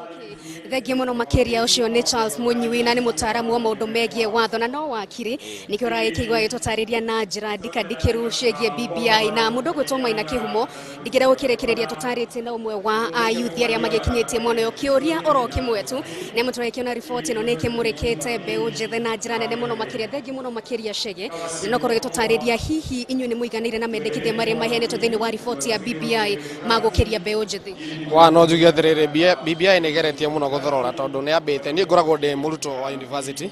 S9: Thengiũ mũno makĩria. Ũcio nĩ Charles Mũnyui na nĩ mũtaaramu wa maũndũ megiĩ watho na no wakiri, nĩkĩo ũragĩkĩigua agĩtũtarĩria na njĩra ndikandikĩru ciĩgiĩ BBI. Na mũndũ ũgwĩtwo Maina Kĩhumo, ndingĩenda gũkĩrĩkĩrĩria tũtarĩtie na ũmwe wa ayuthi arĩa magĩkinyĩtie mwena ũyũ kĩũria oro kĩmwe tu, nĩ amu tũragĩkĩona riboti ĩno nĩ ĩkĩmũrĩkĩte mbeũ njĩthĩ na njĩra nene mũno makĩria. Thengiũ mũno makĩria Chege, na no korwo gĩtũtarĩria hihi inyuĩ nĩ mũiganĩire na mendekithia marĩa maheanĩtwo thĩinĩ wa riboti ya BBI ma gũkĩria mbeũ njĩthĩ?
S11: Wa no njuge atĩrĩrĩ, BBI nĩ ĩgeretie mũno gũthorora, tondũ nĩ yambĩte. Niĩ ngoragwo ndĩ mũrutwo wa university,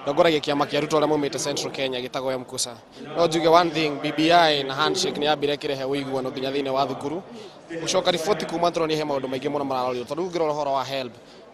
S11: ndongoragia kĩama kĩa arutwo arĩa maumĩte Central Kenya gĩtagwo MKUSA. No njuge one thing, BBI na handshake nĩ yambire ĩkĩrehe ũiguano nginya thĩinĩ wa thukuru. Gũcoka riboti kuma tũronire he maũndũ maingĩ mũno mararorirwo, tondũ ũngĩrora ũhoro wa HELB,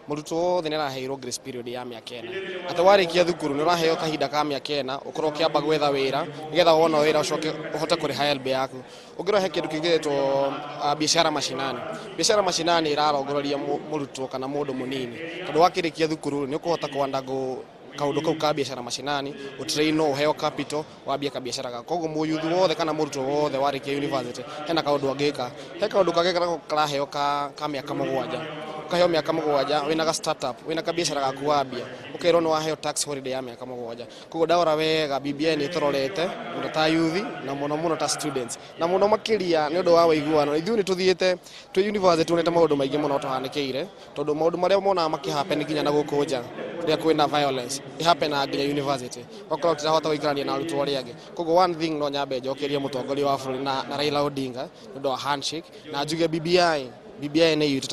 S11: mũrutwo wothe nĩ araheirwo grace period ya mĩaka 4, atĩ warĩkia thukuru nĩ ũraheo kahinda ka mĩaka 4 ũkorwo ũkĩamba gwetha wĩra, nĩgetha wona wĩra ũcoke ũhote kũrĩha HELB yaku. Ũngĩrora he kĩndũ kĩngĩ gĩtwo biashara mashinani. Biashara mashinani ĩrarongoreria mũrutwo kana mũndũ mũnini, tondũ wakĩrĩkia thukuru nĩ ũkũhota kwandago kaũndũ kau ka biashara mashinani, ũtrainwo, ũheo capital, wambie kabiacara gaku. Koguo mũyuthu wothe kana mũrutwo wothe warĩkia university hena kaũndũ angĩka. He kaũndũ kangĩ karĩa karaheo ka mĩaka 7, ũkaheo mĩaka 7 wĩna ga startup, wĩna kabiacara gaku wambia, ũkerwo nĩ waheo tax holiday ya mĩaka 7. Koguo ndarora wega, BBI nĩ ĩtũrorete mũno ta yuthi na mũno mũno ta students, na mũno makĩria nĩ ũndũ wa ũiguano. Ithuĩ nĩ tũthiĩte twĩ university, tuonete maũndũ maingĩ mũno tũhanĩkĩire, tondũ maũndũ marĩa monaga makĩhappen nginya na gũkũ nja rĩrĩa kwĩna violence ĩhappenaga nginya university, ũgakorwo tũtirahota gũikarania na arutwo arĩa angĩ. Koguo one thing, no nyambe njokerie mũtongoria wa bũrũri na Raila Odinga nĩ ũndũ wa handshake, na njuge BBI nĩ itũ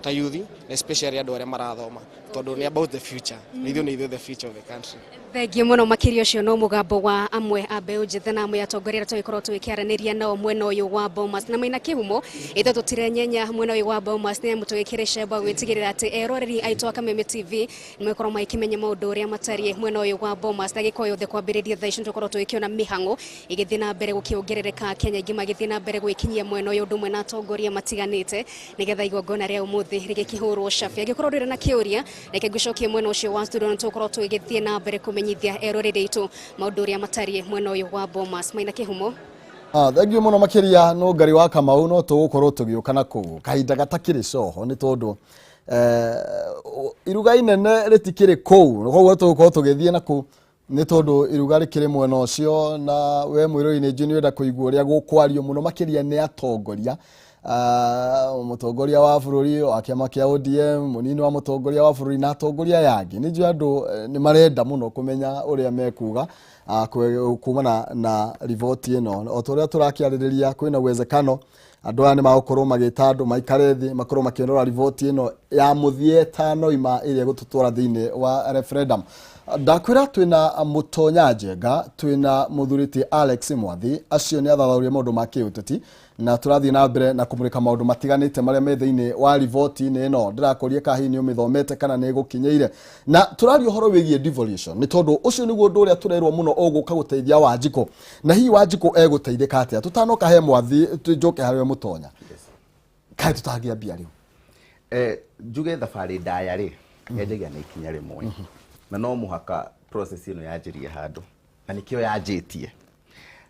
S11: ta youth na especially andũ arĩa marathoma, tondũ nĩ about the future, na ithuĩ nĩ ithuĩ the future of the country.
S9: Thengiũ mũno makĩria. Ũcio no mũgambo wa amwe a mbeũ njĩthĩ na amwe atongoria arĩa tũgĩkorwo tũgĩkĩaranĩria nao mwena ũyũ wa Bomas. Na Maina Kĩhumo, ithuĩ tũtirenyenya mwena ũyũ wa Bomas, nĩ amu tũgĩkĩrĩ cemba gwĩtigĩrĩra atĩ eroreri aitũ a Kameme TV nĩ mekorwo magĩkĩmenya maũndũ ũrĩa matariĩ mwena ũyũ wa Bomas. Ndagĩka o yothe kwambĩrĩria thaa ici nĩtũkorwo tũgĩkĩona mĩhang'o ĩgĩthiĩ na mbere gũkĩongerereka, Kenya aingĩ magĩthiĩ na mbere gwĩkinyia mwena ũyũ, ũndũ ũmwe na atongoria matiganĩte, nĩgetha igongona rĩa ũmũthĩ rĩgĩkĩhũrwo cabi. Angĩkorwo ndũrĩ na kĩũria, reke ngũcokie mwena ũcio wa studio, na tũgũkorwo tũgĩthiĩ na mbere kũmenyithia eroreri aitũ maũndũ ũrĩa matariĩ mwena ũyũ wa Bomas. Maina Kĩhumo.
S1: Thengiũ mũno makĩria no ngari wa Kamau, no tũgũkorwo tũgĩũka na kũu kahinda gatakĩrĩ coho, nĩ tondũ iruga inene rĩtikĩrĩ kũu, koguo tũgũkorwo tũgĩthiĩ na kũu, nĩ tondũ iruga rĩkĩrĩ mwena ũcio. Na we mwĩrori nĩ njũĩ nĩ ũrenda kũigua ũrĩa gũkwario mũno makĩria nĩ atongoria, mũtongoria wa bũrũri wa kĩama kĩa ODM, mũnini wa mũtongoria wa bũrũri na atongoria aya angĩ. Nĩ njũĩ andũ nĩ marenda mũno kũmenya ũrĩa mekuga kumana na riboti ĩno. O ta ũrĩa tũrakĩarĩrĩria, kwĩna uwezekano andũ aya nĩ magũkorwo magĩta andũ maikare thĩ, makorwo makĩonora riboti ĩno ya mũthia ĩtanoima ĩrĩa ĩgũtũtwara thĩinĩ wa referendum. Ndakwĩra twĩna Mũtonya Njenga, twĩna mũthuri Alex Mwathi, acio nĩ athathaũria maũndũ ma kĩũteti, na tũrathiĩ na mbere na kũmũrĩka maũndũ matiganĩte marĩa me thĩinĩ wa riboti-inĩ ĩno. Ndĩrakũria kana hihi nĩ ũmĩthomete kana nĩ ĩgũkinyĩire, na tũraria ũhoro wĩgiĩ devolution, nĩ tondũ ũcio nĩguo ũndũ ũrĩa tũrerwo mũno ũgũka gũteithia Wanjikũ. Na hihi Wanjikũ egũteithĩka atĩa? Tũtanoka he Mwathi, njoke harĩ we Mũtonya, kaĩ tũtangĩambia rĩu?
S3: Njuge thabarĩ ndaya rĩ yanjagia na ikinya rĩmwe, na no mũhaka process ĩno yanjĩrie handũ, na nĩkĩo yanjĩtie,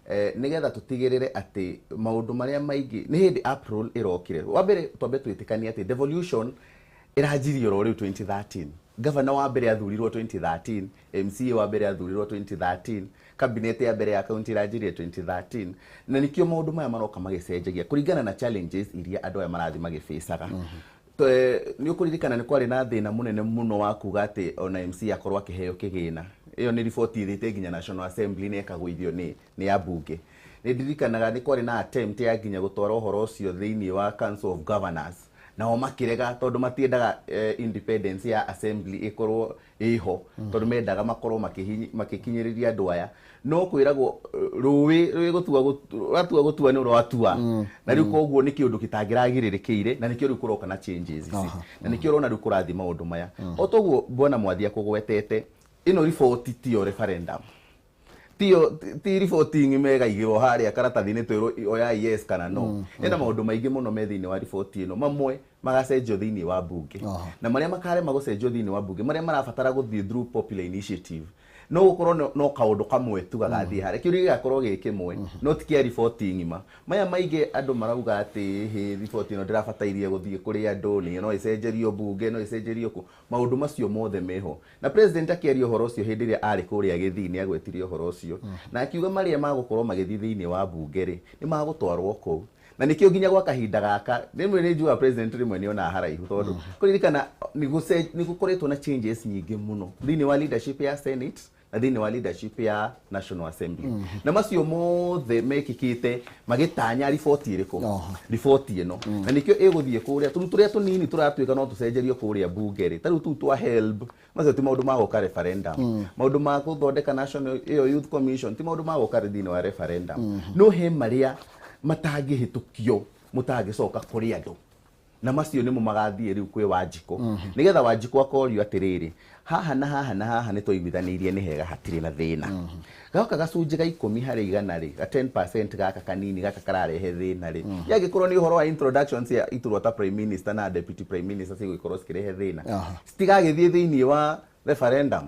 S3: nĩgetha tũtigĩrĩre atĩ maũndũ marĩa maingĩ nĩ hĩndĩ April ĩrokire. Wa mbere, twambe twĩtĩkanie atĩ devolution ĩranjirie oro rĩu 2013. Gavana wa mbere athurirwo 2013, MCA wa mbere athurirwo 2013, cabinet ya mbere ya county ĩranjirie 2013, na nĩkĩo maũndũ maya maroka magĩcenjagia kũringana na challenges iria andũ aya marathiĩ magĩbacaga. Nĩ ũkũririkana nĩ kwarĩ na thĩna mũnene mũno wa kuga atĩ ona MC akorwo akĩheo kĩgĩna. Ĩyo nĩ riboti ĩthĩte nginya National Assembly nĩ ĩkagũithio nĩ ambunge. Nĩ ndirikanaga nĩ kwarĩ na attempt ya nginya gũtwara ũhoro ũcio thĩinĩ wa Council of Governors, nao makĩrega, tondũ matiendaga independence ya assembly ĩkorwo ĩho, tondũ mendaga makorwo makĩkinyĩrĩria andũ aya. No kwĩragwo rũĩ rwĩ gũtua rwatua gũtua nĩ rwatua, na rĩu koguo nĩ kĩũndũ gĩtangĩragirĩrĩkĩire, na nĩkĩo rĩu kũroka na changes ici, na nĩkĩo ũrona rĩu kũrathiĩ maũndũ maya. O toguo bwana Mwathi akũgwetete, ĩno riboti tiyo referendum, tiyo ti riboti ng'ime ĩgaigĩrwo harĩa karatathi-inĩ twĩrwo oya yes kana no. Ĩna maũndũ maingĩ mũno me thĩinĩ wa riboti ĩno, mamwe magacenjio thĩinĩ wa bunge, na marĩa makarema gũcenjio thĩinĩ wa bunge, marĩa marabatara gũthiĩ through popular initiative. No gũkorwo no kaũndũ kamwe tu gagathiĩ harĩa, kĩũria gĩgakorwo gĩ kĩmwe, no ti kĩa riboti ng'ima. Maya maingĩ andũ marauga atĩ hĩ, riboti ĩno ndĩrabatairie gũthiĩ kũrĩ andũ, nĩ no ĩcenjerio mbunge, no ĩcenjerio kũ, maũndũ macio mothe meho. Na president akĩaria ũhoro ũcio hĩndĩ ĩrĩa arĩ kũrĩa Gĩthii, nĩ agwetire ũhoro ũcio na akiuga marĩa magũkorwo magĩthiĩ thĩinĩ wa mbunge rĩ, nĩ magũtwarwo kũu. Na nĩkĩo nginya gwa kahinda gaka rĩmwe nĩ njugaga president rĩmwe nĩ onaga haraihu, tondũ kũririkana nĩ gũkoretwo na changes nyingĩ mũno thĩinĩ wa leadership ya Senate na thĩinĩ wa leadership ya National Assembly, na macio mothe mekĩkĩte magĩtanya riboti ĩrĩkũ, riboti ĩno. Na nĩkĩo ĩgũthiĩ kũrĩa tũrũ tũrĩa tũnini tũratuĩka no tũcenjerio kũrĩa mbunge rĩ, ta rĩu tũu twa HELB, macio ti maũndũ ma gũka referendum. Maũndũ ma gũthondeka National ĩyo Youth Commission ti maũndũ ma gũka thĩinĩ wa referendum. No he marĩa matangĩhĩtũkio, mũtangĩcoka kũrĩ andũ, na macio nĩmo magathiĩ rĩu kwĩ Wanjikũ, nĩgetha Wanjikũ akorio atĩrĩrĩ, haha na haha na haha nĩ twaiguithanĩirie nĩ hega, hatirĩ na thĩna. Gaka gacunjĩ ga 10% rĩ, ga 10% gaka kanini gaka kararehe thĩna rĩ, yangĩkorwo nĩ ũhoro wa introductions ya iturwa ta prime minister na deputy prime minister cigũgĩkorwo cikĩrehe thĩna, citigagĩthiĩ thĩinĩ wa referendum,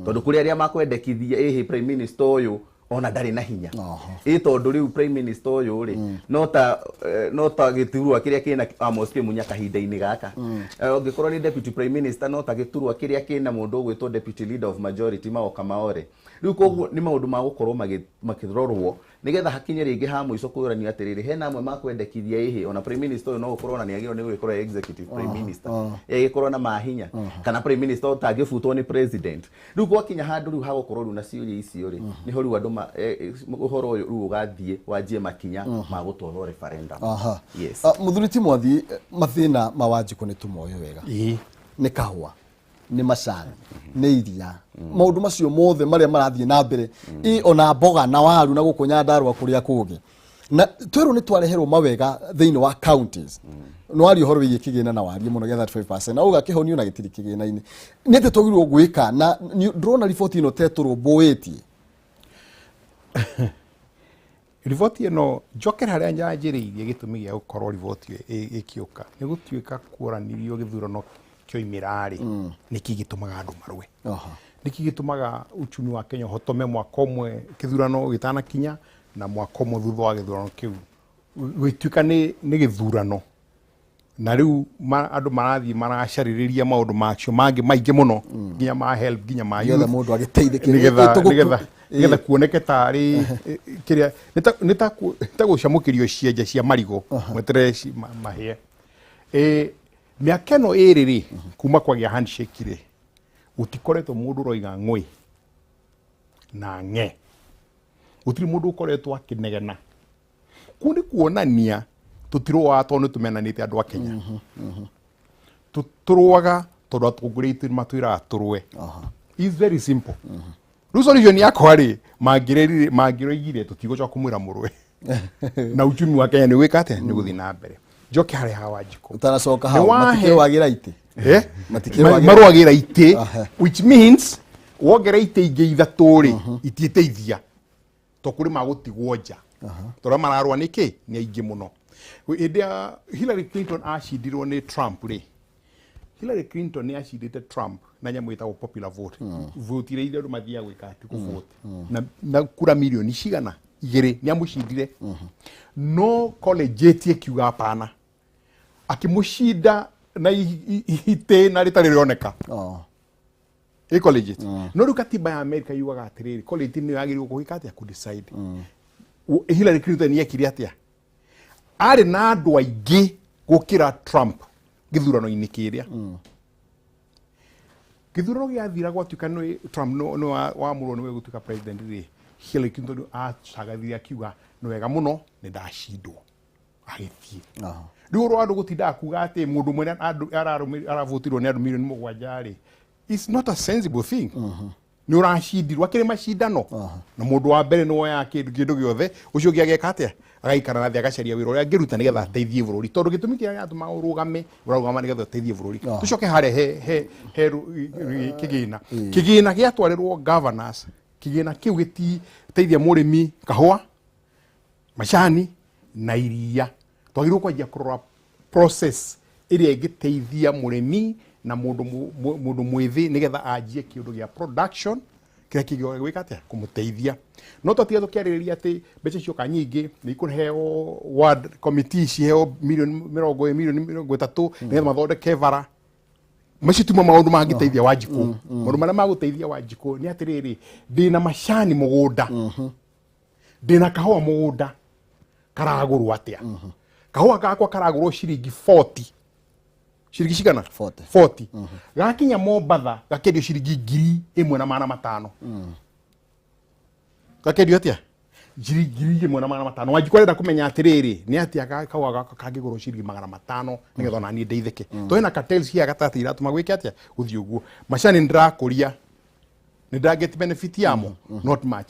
S3: tondũ kũrĩ arĩa makwendekithia ĩhĩ prime minister ũyũ ona ndarĩ na hinya, ĩ tondũ rĩu prime minister ũyũ rĩ, no ta gĩturwa kĩrĩa kĩna Amos Kĩmunya kahinda-inĩ gaka. Ũngĩkorwo nĩ deputy prime minister, no ta gĩturwa kĩrĩa kĩna mũndũ ũgwĩtwo deputy leader of majority Maoka Maore rĩu. Koguo nĩ maũndũ ma gũkorwo makĩrorwo nĩgetha hakinye rĩngĩ ha mũico kwĩrania atĩrĩrĩ, hena amwe makwendekithia ĩhĩ ona prime minister ũyũ no gũkorwo ona nĩ agĩrĩirwo nĩ gũgĩkorwo executive prime minister, ĩgĩkorwo na mahinya, kana prime minister ũtangĩbutwo nĩ president. Rĩu gwakinya handũ rĩu hagũkorwo rĩu na ciũria icio rĩ, nĩho rĩu andũ ũhoro ũyũ rĩu ũgathiĩ wanjie makinya ma gũtwarwo referendum. Yes.
S1: Mũthuri ti Mwathi, mathĩna ma Wanjikũ nĩ tũmoĩ wega. Nĩ kahũa, nĩ macani, nĩ iria, maũndũ macio mothe marĩa marathiĩ na mbere, ĩ ona mboga na waru na gũkũ Nyandarũa kũrĩa kũngĩ, na twerwo nĩ twareherwo mawega thĩinĩ wa counties. Nĩ waria ũhoro wĩgiĩ kĩgĩna na warie mũno gĩa 35% na uga kĩhonio na gĩtirĩ kĩgĩna-inĩ. Nĩ atĩ twagĩrĩirwo gwĩka na ndĩrona riboti ĩno tetũrũmbũĩtie.
S2: Riboti ĩno, njokere harĩa njanjĩrĩirie, gĩtũmi gĩa gũkorwo riboti ĩyo ĩgĩũka nĩ gũtuĩka kuoranirio gĩthurano kĩoimĩra rĩ, nĩkĩ gĩtũmaga andũ marũe, nĩkĩ gĩtũmaga uchumi wa Kenya ũhotome mwaka ũmwe kĩthurano gĩtanakinya na mwaka ũmwe thutha wa gĩthurano kĩu, gũgĩtuĩka nĩ gĩthurano na rĩu andũ marathiĩ maracarĩrĩria maũndũ macio mangĩ maingĩ mũno, nginya ma HELB, nginya ma
S1: nĩgetha
S2: youth,
S1: mũndũ agĩteithĩke.
S2: Nĩgetha kuoneke tarĩ kĩrĩa nĩ ta gũcamũkĩrio cienje cia marigũ mweterere mahĩe. Mĩaka ĩno ĩrĩ rĩ, kuma kwagĩa handshake rĩ, gũtikoretwo mũndũ ũroiga ng'ũĩ na ng'e, gũtirĩ mũndũ ũkoretwo akĩnegena. Kũu nĩ kuonania tũtirũaga tondũ nĩ tũmenanĩte andũ a Kenya. Tũrũaga tondũ atongoria aitũ nĩ matwĩraga tũrũe. It's very simple. Rĩu solution yakwa rĩ, mangĩroigire tũtigũcoka kũmwĩra mũrũe na uchumi wa Kenya nĩ gwĩka atĩa, nĩ gũthiĩ na mbere. Njoke harĩa ha Wanjikũ.
S1: Ũtanacoka hau,
S2: Nĩ wahe-
S1: matikĩrũagĩra itĩ.
S2: Eh?
S1: Matikĩrũagĩra-
S2: Marũagĩra itĩ, which means wongera itĩ ingĩ ithatũ rĩ, itiĩteithia to kũrĩ magũtigwo nja tondũ arĩa mararũa nĩkĩ nĩ aingĩ mũno. Hĩndĩ ya Hillary Clinton acindirwo nĩ Trump rĩ, Hillary Clinton nĩ acindĩte Trump na nyamũ ĩtagwo popular vote, vote iria andũ mathiaga gwĩka atĩ kũvote, na kura milioni cigana igĩrĩ nĩ amũcindire, no collegiate ĩkiuga hapana, akĩmũcinda na itĩna rĩtarĩ rĩoneka. Ĩ collegiate, no rĩu katiba ya America yugaga atĩrĩrĩ, collegiate nĩyo yagĩrĩirwo gwĩka atĩa, kũ-decide. Hillary Clinton yekire atĩa? Arĩ na andũ aingĩ gũkĩra Trump gĩthurano-inĩ kĩrĩa. Gĩthurano gĩathira gwatuĩka nĩ Trump nĩ wamũrwo nĩwe gũtuĩka president rĩ, Hillary Clinton acagathire akiuga nĩ wega mũno nĩ ndacindwo, agĩthiĩ. Rĩu ũhoro wa andũ gũtindaga kuga atĩ mũndũ ũmwe aravotirwo nĩ andũ milioni 7 rĩ, it's not a sensible thing. Nĩ ũracindirwo, akĩrĩ macindano na mũndũ wa mbere nĩ woyaga kĩndũ gĩothe, ũcio ũngĩ ageka atĩa? Agaikara na thĩ, agacaria wĩra ũrĩa angĩruta nĩgetha ateithie bũrũri, tondũ gĩtũmi kĩrĩa gĩatũma ũrũgame, ũrarũgama nĩgetha ũteithie bũrũri. Tũcoke harĩa he kĩgĩna. Kĩgĩna gĩatwarĩrwo governors, kĩgĩna kĩu gĩtiteithia mũrĩmi kahũa, macani na iria. Twagĩrĩirwo kwanjia kũrora process ĩrĩa ĩngĩteithia mũrĩmi na mũndũ mũndũ mwĩthĩ nĩgetha anjie kĩũndũ gĩa production. Kĩrĩa kĩngĩ gwĩka atĩa kũmũteithia no twatiga tũkĩarĩrĩria atĩ mbeca cioka nyingĩ nĩ ikũheo ward committee ciheo milioni 20 milioni 30 nĩgetha mathondeke bara. Macio timo maũndũ mangĩteithia Wanjikũ. Maũndũ marĩa magũteithia Wanjikũ nĩ atĩrĩrĩ, ndĩna macani mũgũnda, ndĩna kahũa mũgũnda, karagũrwo atĩa? Kahũa gakwa karagũrwo ciringi 40. Ciringi cigana? 40. Gakinya Mombatha gakendio ciringi 1500. Gakendio atĩa? Ciringi 1500. Wanjikũ arenda kũmenya atĩrĩrĩ, nĩ atĩa kahũa gakwa kangĩgũrwo ciringi 500 nĩgetha ona niĩ ndeithĩke. Tondũ hena cartels cia gatagatĩ iratũma gwĩke atĩa gũthiĩ ũguo. Macani nĩndĩrakũria, nĩndĩraget benefit yamo, not much.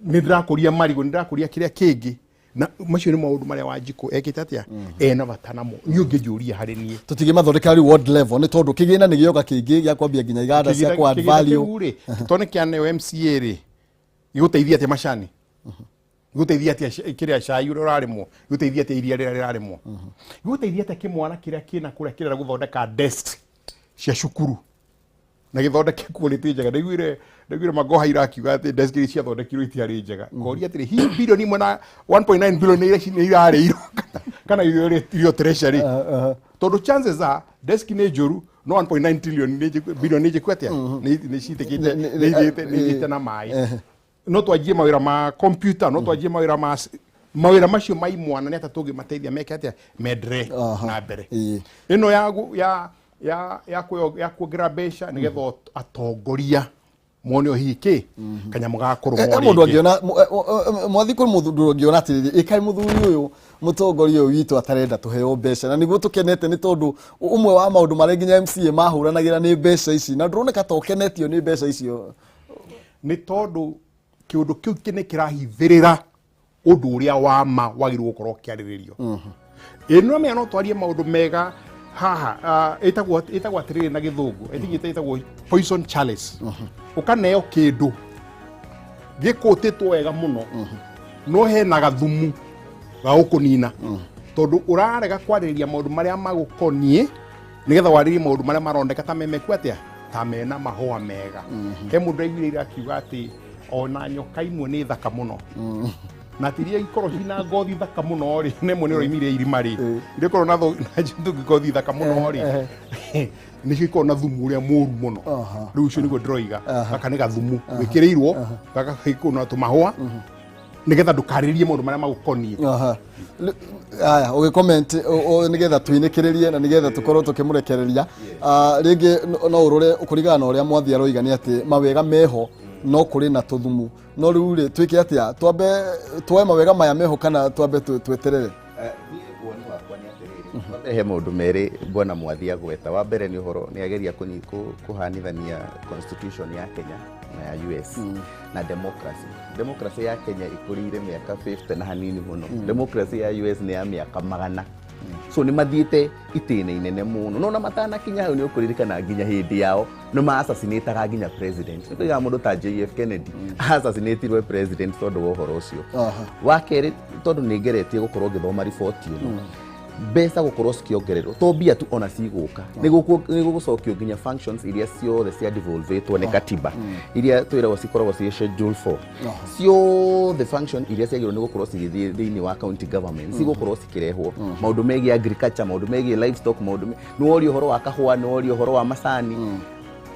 S2: Nĩndĩrakũria marigũ, nĩndĩrakũria kĩrĩa kĩngĩ. Na macio nĩ maũndũ marĩa Wanjikũ ekĩte atĩa ena bata namo. Niĩ ũngĩnjũria harĩ niĩ
S1: tũtingĩmathondekera rĩu ward level nĩ tondũ kĩgĩna nĩ gĩoka kĩngĩ gĩa kwambia nginya iganda cia kũ add value.
S2: Rĩ tondũ nĩ kĩaneo MCA rĩ, gĩgũteithia atĩa macani? Gĩgũteithia atĩa kĩrĩa cai ũrĩa ũrarĩmwo? Gĩgũteithia atĩa iria rĩrĩa rĩrarĩmwo? Gĩgũteithia atĩa kĩmwana kĩrĩa kĩna kũrĩa kĩrenda gũthondeka desk cia cukuru na gĩthondeke quality njega? Ndaiguire Magoha irakiuga atĩ desk iria ciathondekirwo itiarĩ njega. Ngoria atĩrĩ, hihi bilioni 1 na 1.9 billion nĩ irarĩirwo kana irio treasury? Tondũ chances are desk nĩ njũru, no 1.9 trillion billion nĩ njĩku atĩa nĩ citĩkĩte, nĩ ithiĩte na maĩ. No twanjie mawĩra ma computer, no twanjie mawĩra ma mawĩra macio ma imwana nĩ atĩa tũngĩmateithia meke atĩa mendere na mbere. Ĩno ya kuongerera mbeca nĩgetha atongoria mone o hihi kĩ kanyamũ ga kũrũma.
S1: Mũndũ angĩona mwathi kũrĩ mũndũ ũngĩona atĩrĩrĩ, ĩkaĩ mũthuri ũyũ mũtongoria ũyũ witũ atarenda tũheo mbeca na nĩguo tũkenete nĩ tondũ ũmwe wa maũndũ marĩa nginya MCA mahũranagĩra nĩ mbeca ici, na ndũroneka ta ũkenetio nĩ mbeca icio.
S2: Nĩ tondũ kĩũndũ kĩu nĩ kĩrahithĩrĩra ũndũ ũrĩa wa ma wagĩrĩirwo gũkorwo ũkĩarĩrĩrio. Ĩno mĩa no twarie maũndũ mega haha, ĩtagwo atĩrĩrĩ na gĩthũngũ, I think ĩtagwo poison chalice. Ũkaneo kĩndũ gĩkũtĩtwo wega mũno, no hena gathumu ga gũkũnina, tondũ ũrarega kwarĩrĩria maũndũ marĩa magũkoniĩ nĩgetha warĩrie maũndũ marĩa maroneka ta memeku atĩa ta mena mahũa mega. He mũndũ aiguire akiuga atĩ ona nyoka imwe nĩ thaka mũno, na atĩ iria ikorwo cina ngothi thaka mũno rĩ, na ĩmwe nĩ ĩroimire irima rĩ, iria ikorwo na ngothi thaka mũno rĩ, nĩcio ikorwo na thumu ũrĩa mũru mũno. Rĩu ũcio nĩguo ndĩroiga, gaka nĩ gathumu wĩkĩrĩirwo gaka na tũmahũa nĩgetha ndũkarĩrie maũndũ marĩa magũkoniĩ.
S1: Aya ũgĩcomment nĩgetha tũinĩkĩrĩrie na nĩgetha tũkorwo tũkĩmũrekereria. Rĩngĩ no ũrore kũringana na ũrĩa mwathi aroiga nĩ atĩ mawega meho no kũrĩ na tũthumu, no rĩu rĩ twĩke atĩa? Twambe tuoe mawega maya meho kana twambe tweterere?
S3: Woni wakwa nĩ atĩrĩrĩ, wa mbere he maũndũ merĩ bwana Mwathi agweta. Wa mbere nĩ ũhoro nĩ ageria kũhanithania constitution ya Kenya na ya US na democracy. Democracy ya Kenya ĩkũrĩire mĩaka 50 na hanini mũno, democracy ya US nĩ ya mĩaka 100. So nĩ mathiĩte itĩna inene mũno, no na matanakinya hau nĩ ũkũririkana nginya hĩndĩ yao nĩ ma-assassinataga nginya president. Nĩ kũigaga mũndũ ta JF Kennedy assassinatirwe president tondũ wa ũhoro ũcio. Wa kerĩ, tondũ nĩ ngeretie gũkorwo ngĩthoma riboti ĩno, mbeca gũkorwo cikĩongererwo to mbia tu ona cigũka, nĩ gũgũcokio nginya functions iria ciothe cia devolvetwo nĩ katiba, iria twĩragwo cikoragwo ciĩ schedule 4, ciothe function iria ciagĩrĩirwo nĩ gũkorwo cigĩthiĩ thĩinĩ wa county government cigũkorwo cikĩrehwo. Maũndũ megiĩ agriculture, maũndũ megiĩ livestock, maũndũ nĩ woria ũhoro wa kahũa, nĩ woria ũhoro wa macani,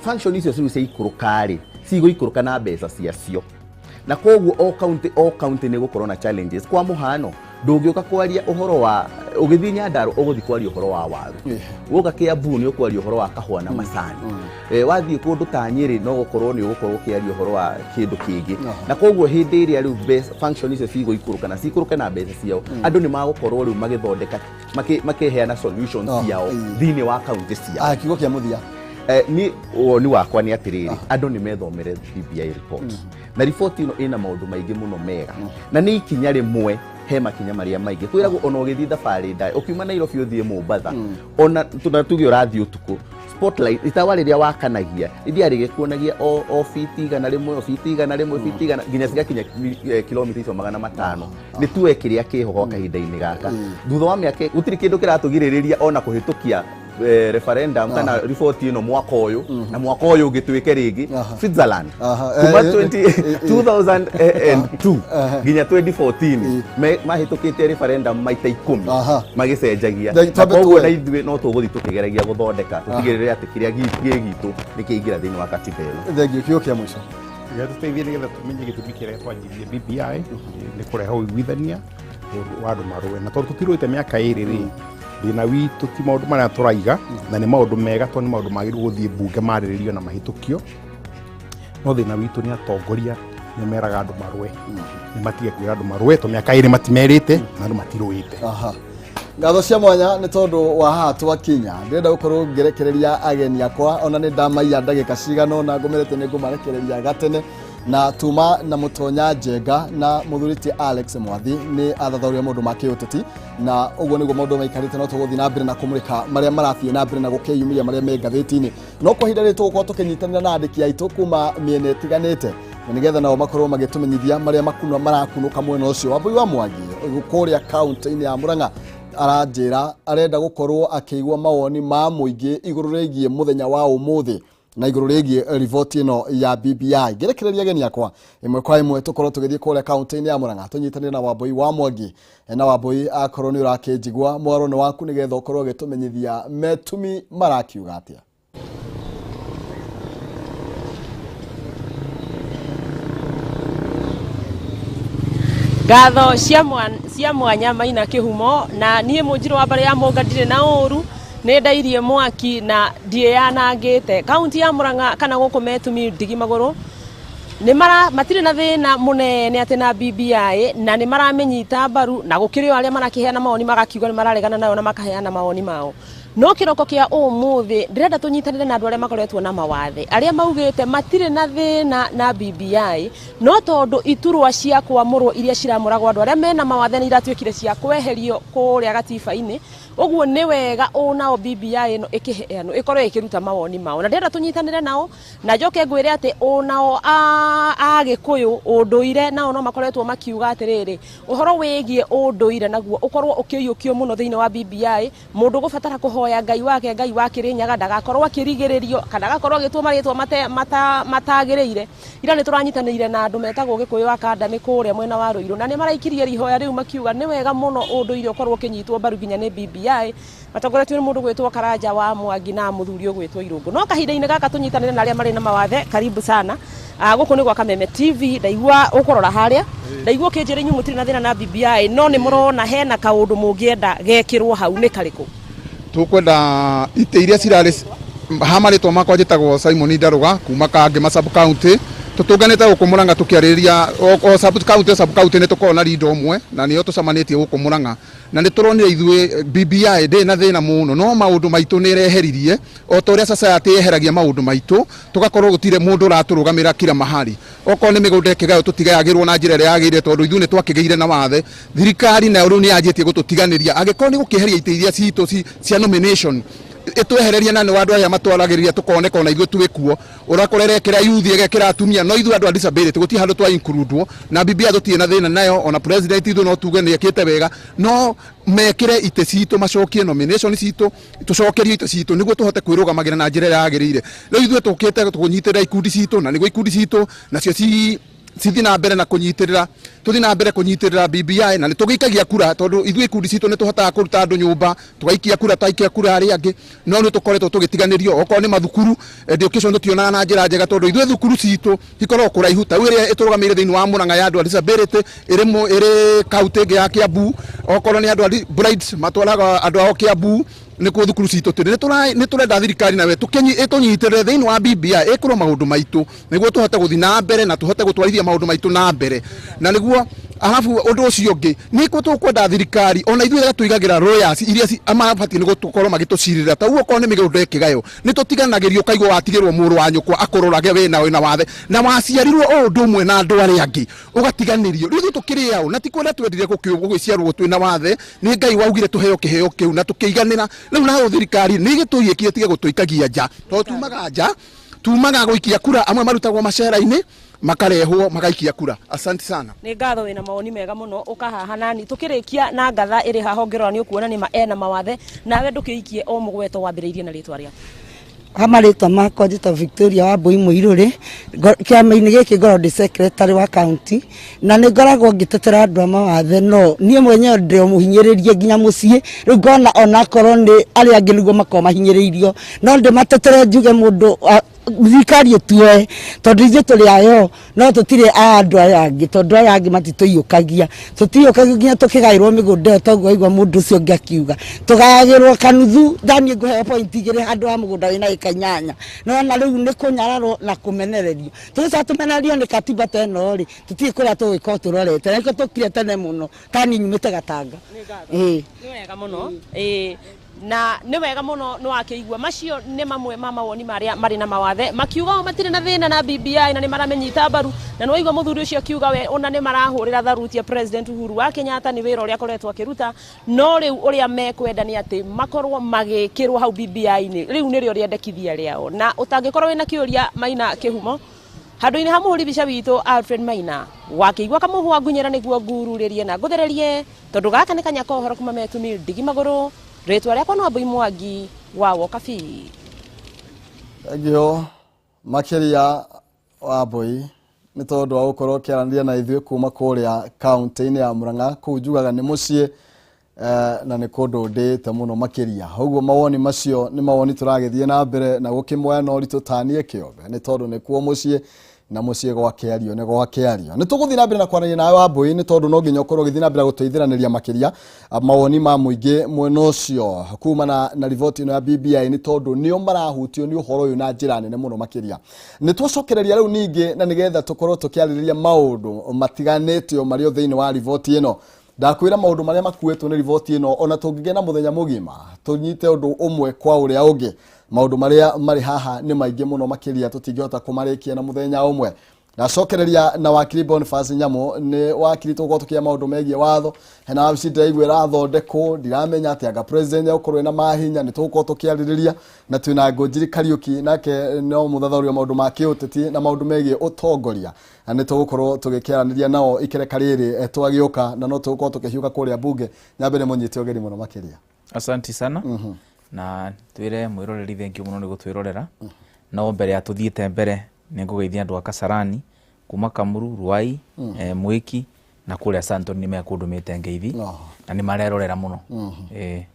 S3: function icio ciu ciaikũrũka rĩ, cigũikũrũka na mbeca ciacio, na koguo o county o county nĩ gũkorwo na challenges. Kwa mũhano, ndũngĩũka kwaria ũhoro wa ũgĩthiĩ Nyandarua ũgũthiĩ kwaria ũhoro wa waru, woka Kiambu nĩ ũkwaria ũhoro wa kahũa na macani, wathiĩ kũndũ ta Nyĩrĩ no gũkorwo nĩ ũgũkorwo ũkĩaria ũhoro wa kĩndũ kĩngĩ. Na koguo hĩndĩ ĩrĩa rĩu function icio cigũikũrũka na cikũrũke na mbeca ciao, andũ nĩ magũkorwo rĩu magĩthondeka makĩheana solutions ciao thĩinĩ wa county ciao.
S1: Kiugo kĩa mũthia.
S3: Ni woni wakwa nĩ atĩrĩrĩ, andũ nĩ methomere BBI report, na riboti ĩno ĩna maũndũ maingĩ mũno mega, na nĩ ikinya rĩmwe he makinya marĩa maingĩ. Kwĩragwo ona ũgĩthiĩ thabarĩ ndaya, ũkiuma Nairobi ũthiĩ Mombatha, ona tuge ũrathiĩ ũtukũ, spotlight itawa rĩrĩa wakanagia rĩthiaga rĩgĩkuonagia o fiti 100, o fiti 100, fiti 100, nginya cigakinya kilomita icio 500. Nĩ tuoe kĩrĩa kĩho gwa kahinda-inĩ gaka. Thutha wa mĩaka gũtirĩ kĩndũ kĩratũgirĩrĩria ona kũhĩtũkia Referendum kana riboti ĩno mwaka ũyũ na mwaka ũyũ ũngĩ twĩke rĩngĩ. Switzerland, kuma
S1: Eh, eh,
S3: 2002 nginya 2014 mahĩtũkĩte referendum maita 10 magĩcenjagia.
S1: Then
S3: Na
S1: twambe
S3: koguo
S1: tuoe.
S3: na ithuĩ no tũgũthiĩ tũkĩgeragia gũthondeka tũtigĩrĩre atĩ kĩrĩa gĩ gitũ nĩ kĩaingĩra thĩinĩ wa katiba ĩno.
S1: Thengiũ. Kiugo kĩa mũico.
S2: Gĩatũteithia nĩgetha tũmenye gĩtũmi kĩrĩa twanjirie BBI nĩ kũrehe ũiguithania wa andũ marũe, na tondũ tũtirũĩte mĩaka 2 rĩ, thĩna witũ ti maũndũ marĩa tũraiga, na nĩ maũndũ mega tondũ nĩ maũndũ magĩrĩirwo gũthiĩ mbunge marĩrĩrio na mahĩtũkio, no thĩna witũ nĩ atongoria nĩ meraga andũ marũe, nĩ matige kwĩra andũ marũe to mĩaka 2 matimerĩte na andũ matirũĩte.
S1: Aha. Ngatho cia mwanya nĩ tondũ wa haha twakinya, ndĩrenda gũkorwo ngĩrekereria ageni akwa, ona nĩ ndamaiya ndagĩka cigana ũna ngũmerete nĩ ngũmarekereria gatene, na tuma na mũtonya Njenga na mũthurĩtie Alex Mwathi nĩ athathaũria maũndũ ma kĩũteti, na ũguo nĩguo maũndũ maikarĩte. No tũgũthiĩ na mbere na kũmũrĩka marĩa marathiĩ na mbere na gũkĩyumĩria marĩa me ngathĩti-inĩ, no kwa ihinda rĩrĩ tũgũkorwo tũkĩnyitanĩra na andĩki aitũ kuma mĩena ĩtiganĩte na nĩgetha nao makorwo magĩtũmenyithia marĩa makunwa marakunũka mwena ũcio. Wambui wa Mwangi kũrĩa kaunti-inĩ ya Murang'a aranjĩra arenda gũkorwo akĩigua mawoni ma mũingĩ igũrũ rĩgiĩ mũthenya wa ũmũthĩ na igũrũ rĩgiĩ riboti ĩno ya BBI. Ngĩrekereria ageni akwa ĩmwe kwa ĩmwe, tũkorwo tũgĩthiĩ kũrĩa kaunti-inĩ ya Murang'a tũnyitanĩre na Wambui wa Mwangi. Na Wambui, akorwo nĩ ũrakĩnjigua, mwaro nĩ waku nĩgetha ũkorwo ũgĩtũmenyithia metumi marakiuga atĩa.
S12: Ngatho cia mwanya Maina Kĩhumo, na niĩ mũnjirũ wa mbarĩ ya Mũnga ndirĩ na ũru, nĩ ndairie mwaki na ndiĩyanangĩte. Kaunti ya Murang'a kana gũkũ metumi ndigi magũrũ nĩ mara matirĩ na thĩna mũnene atĩ na BBI, na nĩ maramĩnyita mbaru, na gũkĩrĩ o arĩa marakĩheana mawoni magakiuga nĩ mararegana nayo na makaheana mawoni mao. No kĩroko kĩa ũmũthĩ ndĩrenda tũnyitanĩre na andũ arĩa makoretwo na mawathe, arĩa maugĩte matirĩ na thĩna na BBI, no tondũ iturwa cia kwamũrwo iria ciramũragwo andũ arĩa mena mawathe nĩ iratuĩkire cia kweherio kũrĩa gatiba-inĩ, ũguo nĩ wega nao BBI ĩno ĩkĩheanwo ĩkorwo ĩkĩruta mawoni mao, na ndĩrenda tũnyitanĩre nao. Na njoke ngwĩre atĩ nao a Gĩkũyũ ũndũire nao no makoretwo makiuga atĩrĩrĩ, ũhoro wĩgiĩ ũndũire naguo ũkorwo ũkĩiyũkio mũno thĩinĩ wa BBI. Mũndũ ũgũbatara kũhoya Ngai wake, Ngai wa Kĩrĩnyaga, ndagakorwo akĩrigĩrĩrio kana agakorwo agĩtwo marĩtwa matagĩrĩire. Ira nĩ tũranyitanĩire na andũ metagwo Gĩkũyũ Academy kũrĩa mwena wa Rũirũ, na nĩ maraikirie ihoya rĩu makiuga nĩ wega mũno ũndũire ũkorwo ũkĩnyitwo mbaru nginya nĩ BBI, matongoretio nĩ mũndũ gwĩtwo Karanja wa Mwangi na mũthuri ũgwĩtwo Irũngũ. No kahinda-inĩ gaka tũnyitanĩre na arĩa marĩ na mawathe. Karibu sana. Gũkũ nĩ gwa Kameme TV. Ndaigua ũkũrora harĩa, ndaigua ũkĩnjĩra inyuĩ mũtirĩ na thĩna na BBI, no nĩ mũrona hena kaũndũ mũngĩenda gekĩrwo hau, nĩ karĩkũ?
S13: Tukwenda itĩ iria cirarĩ ha marĩtwa makwa, njĩtagwo Simon Ndaruga kuma Kangema sub county. Tũtũnganĩte gũkũ Murang'a tũkĩarĩrĩria o sub county, o sub county nĩ tũkoragwo na leader ũmwe, na nĩo tũcemanĩtie gũkũ Murang'a, na nĩ tũronire ithuĩ BBI ndĩrĩ na thĩna mũno, no maũndũ maitũ nĩ ĩreheririe o ta ũrĩa society yeheragia maũndũ maitũ, tũgakorwo gũtirĩ mũndũ ũratũrũgamĩra kila mahali. Okorwo nĩ mĩgũnda ĩkĩgaywo, tũtigayagĩrwo na njĩra ĩrĩa yagĩrĩire, tondũ ithuĩ nĩ twakĩgĩire na wathe. Thirikari nayo rĩu nĩ yanjĩtie gũtũtiganĩria. Angĩkorwo nĩ gũkĩeheria itĩ iria citũ cia nomination, ĩtwehererie na nĩ andũ aya matwaragĩrĩria tũkoneka ona ithuĩ twĩ kuo. Ũrakora ĩrekĩra youth, ĩgekĩra atumia, no ithuĩ andũ a disability gũtirĩ handũ twa include. Na BBI tũtirĩ na thĩna nayo, ona president ithuĩ no tuge nĩ ekĩte wega, no mekĩre itĩ citũ, macokie nomination citũ, tũcokerie itĩ citũ nĩguo tũhote kwĩrũgamagĩra na njĩra ĩrĩa yagĩrĩire. Rĩu ithuĩ tũkĩte kũnyitĩrĩra ikundi citũ, na nĩguo ikundi citũ nacio cithiĩ na mbere na kũnyitĩrĩra, tũthiĩ na mbere kũnyitĩrĩra BBI, na nĩ tũgĩikagia kura, tondũ ithuĩ ikundi citũ nĩ tũhotaga kũruta andũ nyũmba tũgaikia kura, twaikia kura arĩa angĩ, no nĩ tũkoretwo tũgĩtiganĩrio. Okorwo nĩ mathukuru, education tũtionaga na njĩra njega, tondũ ithuĩ thukuru citũ ikoragwo kũraihu. Ta ĩrĩa ĩtũrũgamĩire thĩinĩ wa Murang'a ya andũ a disability ĩrĩ kaunti ĩngĩ ya Kiambu. Okorwo nĩ andũ a brides, matwaraga andũ ao Kiambu nĩkuo thukuru citũ tũrĩ. Nĩ tũrenda thirikari nawe ĩtũnyitĩrĩre thĩinĩ wa BBI, ĩkĩrwo maũndũ maitũ nĩguo tũhote gũthiĩ na mbere na tũhote gũtwarithia maũndũ maitũ na mbere. Na nĩguo arabu ũndũ ũcio ũngĩ nĩ tũkwenda thirikari ona ithuĩ ĩgatũigagĩra lawyers iria mabatiĩ nĩ gũkorwo magĩtũcirĩra. Ta ũguo okorwo nĩ mĩgũnda ĩkĩgaywo, nĩ tũtiganagĩrio, ũkaigua watigĩrwo mũrũ wa nyũkwa akũrorage wĩna wĩna wathe na waciarirwo o ũndũ ũmwe na andũ arĩa angĩ, ũgatiganĩrio. Rĩu ithuĩ tũkĩrĩ aũ? Na ti kwenda twendire gũgĩciarwo twĩna wathe, nĩ Ngai waugire tũheo kĩheo kĩu na tũkĩiganĩra. Rĩu nayo thirikari nĩ ĩgĩtũiyĩkie, tige gũtũikagia nja, tondũ tumaga nja. Tumaga gũikia kura, amwe marutagwo macera-inĩ makarehwo magaikia kura. Asante sana.
S12: Nĩ ngatho, wĩna mawoni mega mũno. Ũkahaha nani tũkĩrĩkia na ngatha ĩrĩ haha, ũngĩrora nĩ ũkuona nĩ ma ena mawathe, nawe ndũkĩikie o mũgweto wambĩrĩirie na rĩtwa rĩaku.
S14: Ha marĩtwa makwa njĩtagwo Victoria Wambui Mũirũrĩ. Kĩama-inĩ gĩkĩ ngoragwo ndĩ secretary wa county na nĩ ngoragwo ngĩtetera andũ a mawathe, no niĩ mwenyewe ndĩ o mũhinyĩrĩrie nginya mũciĩ. Rĩu ngona onakorwo nĩ arĩa angĩ nĩguo makorwo mahinyĩrĩirio, no ndĩmatetere njuge mũndũ thirikari ĩtuoe, tondũ ithuĩ tũrĩ ayo no tũtirĩ a andũ aya angĩ, tondũ aya angĩ matitũiyũkagia, tũtiyũkagia nginya tũkĩgaĩrwo mĩgũnda ĩyo. Toguo waigua mũndũ ũcio ũngĩ akiuga tũgayagĩrwo kanuthu, thaniĩ ngũheo point 2 handũ ha mũgũnda wĩna ĩka 8. Nona rĩu nĩ kũnyararwo na kũmenererio, tũgĩcoka tũmenererio nĩ katiba ta ĩno rĩ, tũtirĩ kũrĩa tũgũgĩkorwo tũrorete, na nĩkĩo tũkire tene mũno. Tani nyumĩte Gatanga. Ĩĩ.
S12: Nĩ wega mũno. Ĩĩ, na nĩ wega mũno. Nĩ wakĩigua macio nĩ mamwe ma mawoni marĩa marĩ na mawathe makiuga o matirĩ na thĩna na BBI na nĩ maramĩnyita mbaru, na nĩ waigua mũthuri ũcio akiuga we ona nĩ marahũrĩra tharuti ya President Uhuru wa Kenyatta nĩ wĩra ũrĩa akoretwo akĩruta, no rĩu ũrĩa mekwenda nĩ atĩ makorwo magĩkĩrwo hau BBI-inĩ. Rĩu nĩrĩo rĩendekithia rĩao, na ũtangĩkorwo wĩna kĩũria Maina Kĩhumo handũ-inĩ ha mũhũri mbica witũ Alfred Maina wakĩigua kamũhwa ngunyĩra nĩguo ngururĩrie na ngũthererie, tondũ gaka nĩ kanya ka ũhoro kuma Metumi ndigi magũrũ. Rĩtwa rĩakwa no Wambui Mwangi wa Wokabi.
S1: Thank makĩria Wambui nĩ tondũ wa gũkorwo ũkĩaranĩria na ithuĩ kuma kũrĩa kaunti-inĩ ya Murang'a. Kũu njugaga nĩ mũciĩ na nĩ kũndũ ndĩĩte mũno makĩria. Ũguo mawoni macio nĩ mawoni tũragĩthiĩ na mbere na gũkĩmoya na ũritũ taniĩ kĩombe, nĩ tondũ nĩkuo mũciĩ na mũciĩ gwakĩario nĩ gwakĩario. Nĩ tũgũthiĩ na mbere na kwaranĩria nawe Wambui, nĩ tondũ no nginya ũkorwo ũgĩthiĩ na mbere gũteithĩranĩria makĩria mawoni ma mũingĩ mwena ũcio kumana na riboti ĩno ya BBI, nĩ tondũ nĩo marahutio nĩ ũhoro ũyũ na njĩra nene mũno makĩria. Nĩ twacokereria rĩu ningĩ na nĩgetha tũkorwo tũkĩarĩrĩria maũndũ matiganĩte o marĩ o thĩinĩ wa riboti ĩno. Ndakwĩra maũndũ marĩa makuĩtwo nĩ riboti ĩno, ona tũngĩgĩa na mũthenya mũgima tũnyite ũndũ ũmwe kwa ũrĩa ũngĩ, maũndũ marĩa marĩ haha nĩ maingĩ mũno makĩria, tũtingĩhota kũmarĩkia na mũthenya ũmwe. Ndacokereria na wakiri Boniface Nyamu. Nĩ wakiri tũgũkorwo tũkĩaria maũndũ megiĩ watho. Hena wabici ndĩraigua ĩrathondekwo, ndiramenya atĩ anga president egũkorwo ĩna mahinya. Nĩ tũgũkorwo tũkĩarĩrĩria na twĩna Ngũnjiri Kariũki, nake no mũthathaũri wa maũndũ ma kĩũteti na maũndũ megiĩ ũtongoria, na nĩ tũgũkorwo tũgĩkĩaranĩria nao ikereka rĩrĩ twagĩũka, na no tũgũkorwo tũkĩhiũka kũrĩa bunge. Nyambe nĩ mũnyite ũgeni mũno makĩria.
S10: Asanti sana. Na twĩre mwĩroreri thengiũ mũno nĩ gũtwĩrorera. No mbere ya tũthiĩte mbere, nĩ ngũgeithia andũ a Kasarani kuma Kamuru, Ruai, Mwĩki na kũrĩa Santon, nĩ mekũndũmĩte ngeithi na nĩ marerorera mũno.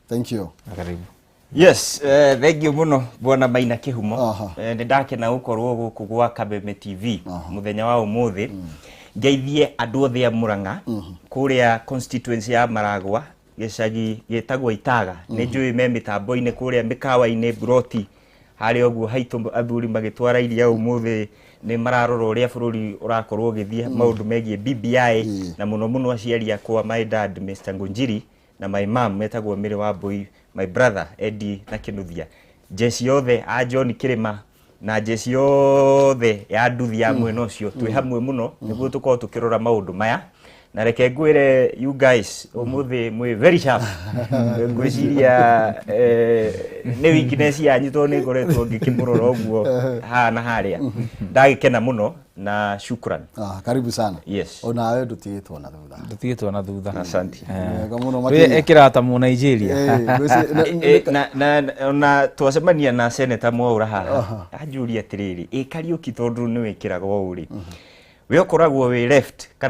S1: Thank you.
S10: Karibu.
S15: Yes, thank you mũno bwana Maina Kĩhumo. Nĩ ndakena gũkorwo gũkũ gwa Kameme TV mũthenya wa ũmũthĩ. Ngeithie andũ othe a Murang'a kũrĩa constituency ya Maragwa, gĩcagi gĩtagwo Itaga. Nĩ njũĩ me mĩtambo-inĩ kũrĩa mĩkawa-inĩ Buroti harĩa ũguo haitũ, athuri magĩtwara iria ũmũthĩ nĩ mararora ũrĩa bũrũri ũrakorwo ũgĩthiĩ maũndũ megiĩ BBI, na mũno mũno aciari akwa, my dad Mr. Ngunjiri na my mom metagwo Mary Wambui, my brother Eddie na Kinuthia, jeshi yothe a John Kirima na jeshi yothe ya nduthi ya mwena ũcio, twĩ hamwe mũno nĩguo tũkorwo tũkĩrora maũndũ maya. Na reke ngwĩre, you guys ũmũthĩ mwĩ very sharp. Ngwĩciria nĩ weakness yanyu, tondũ nĩ ngoretwo ngĩkĩmũrora ũguo haha na harĩa. Ndagĩkena mũno na shukran.
S1: Ah, karibu sana.
S15: Yes.
S1: Onawe ndũtigĩtwo na thutha.
S10: Ndũtigĩtwo na thutha.
S15: Asante.
S1: Wega mũno makĩria.
S10: Ĩkĩraga ta mũ Nigeria.
S15: Na twacemania na seneta Mwaura haha, anjũria atĩrĩrĩ, ĩ Kariũki, tondũ nĩ wĩkĩraga ũũ rĩ, we ũkoragwo wĩ left kana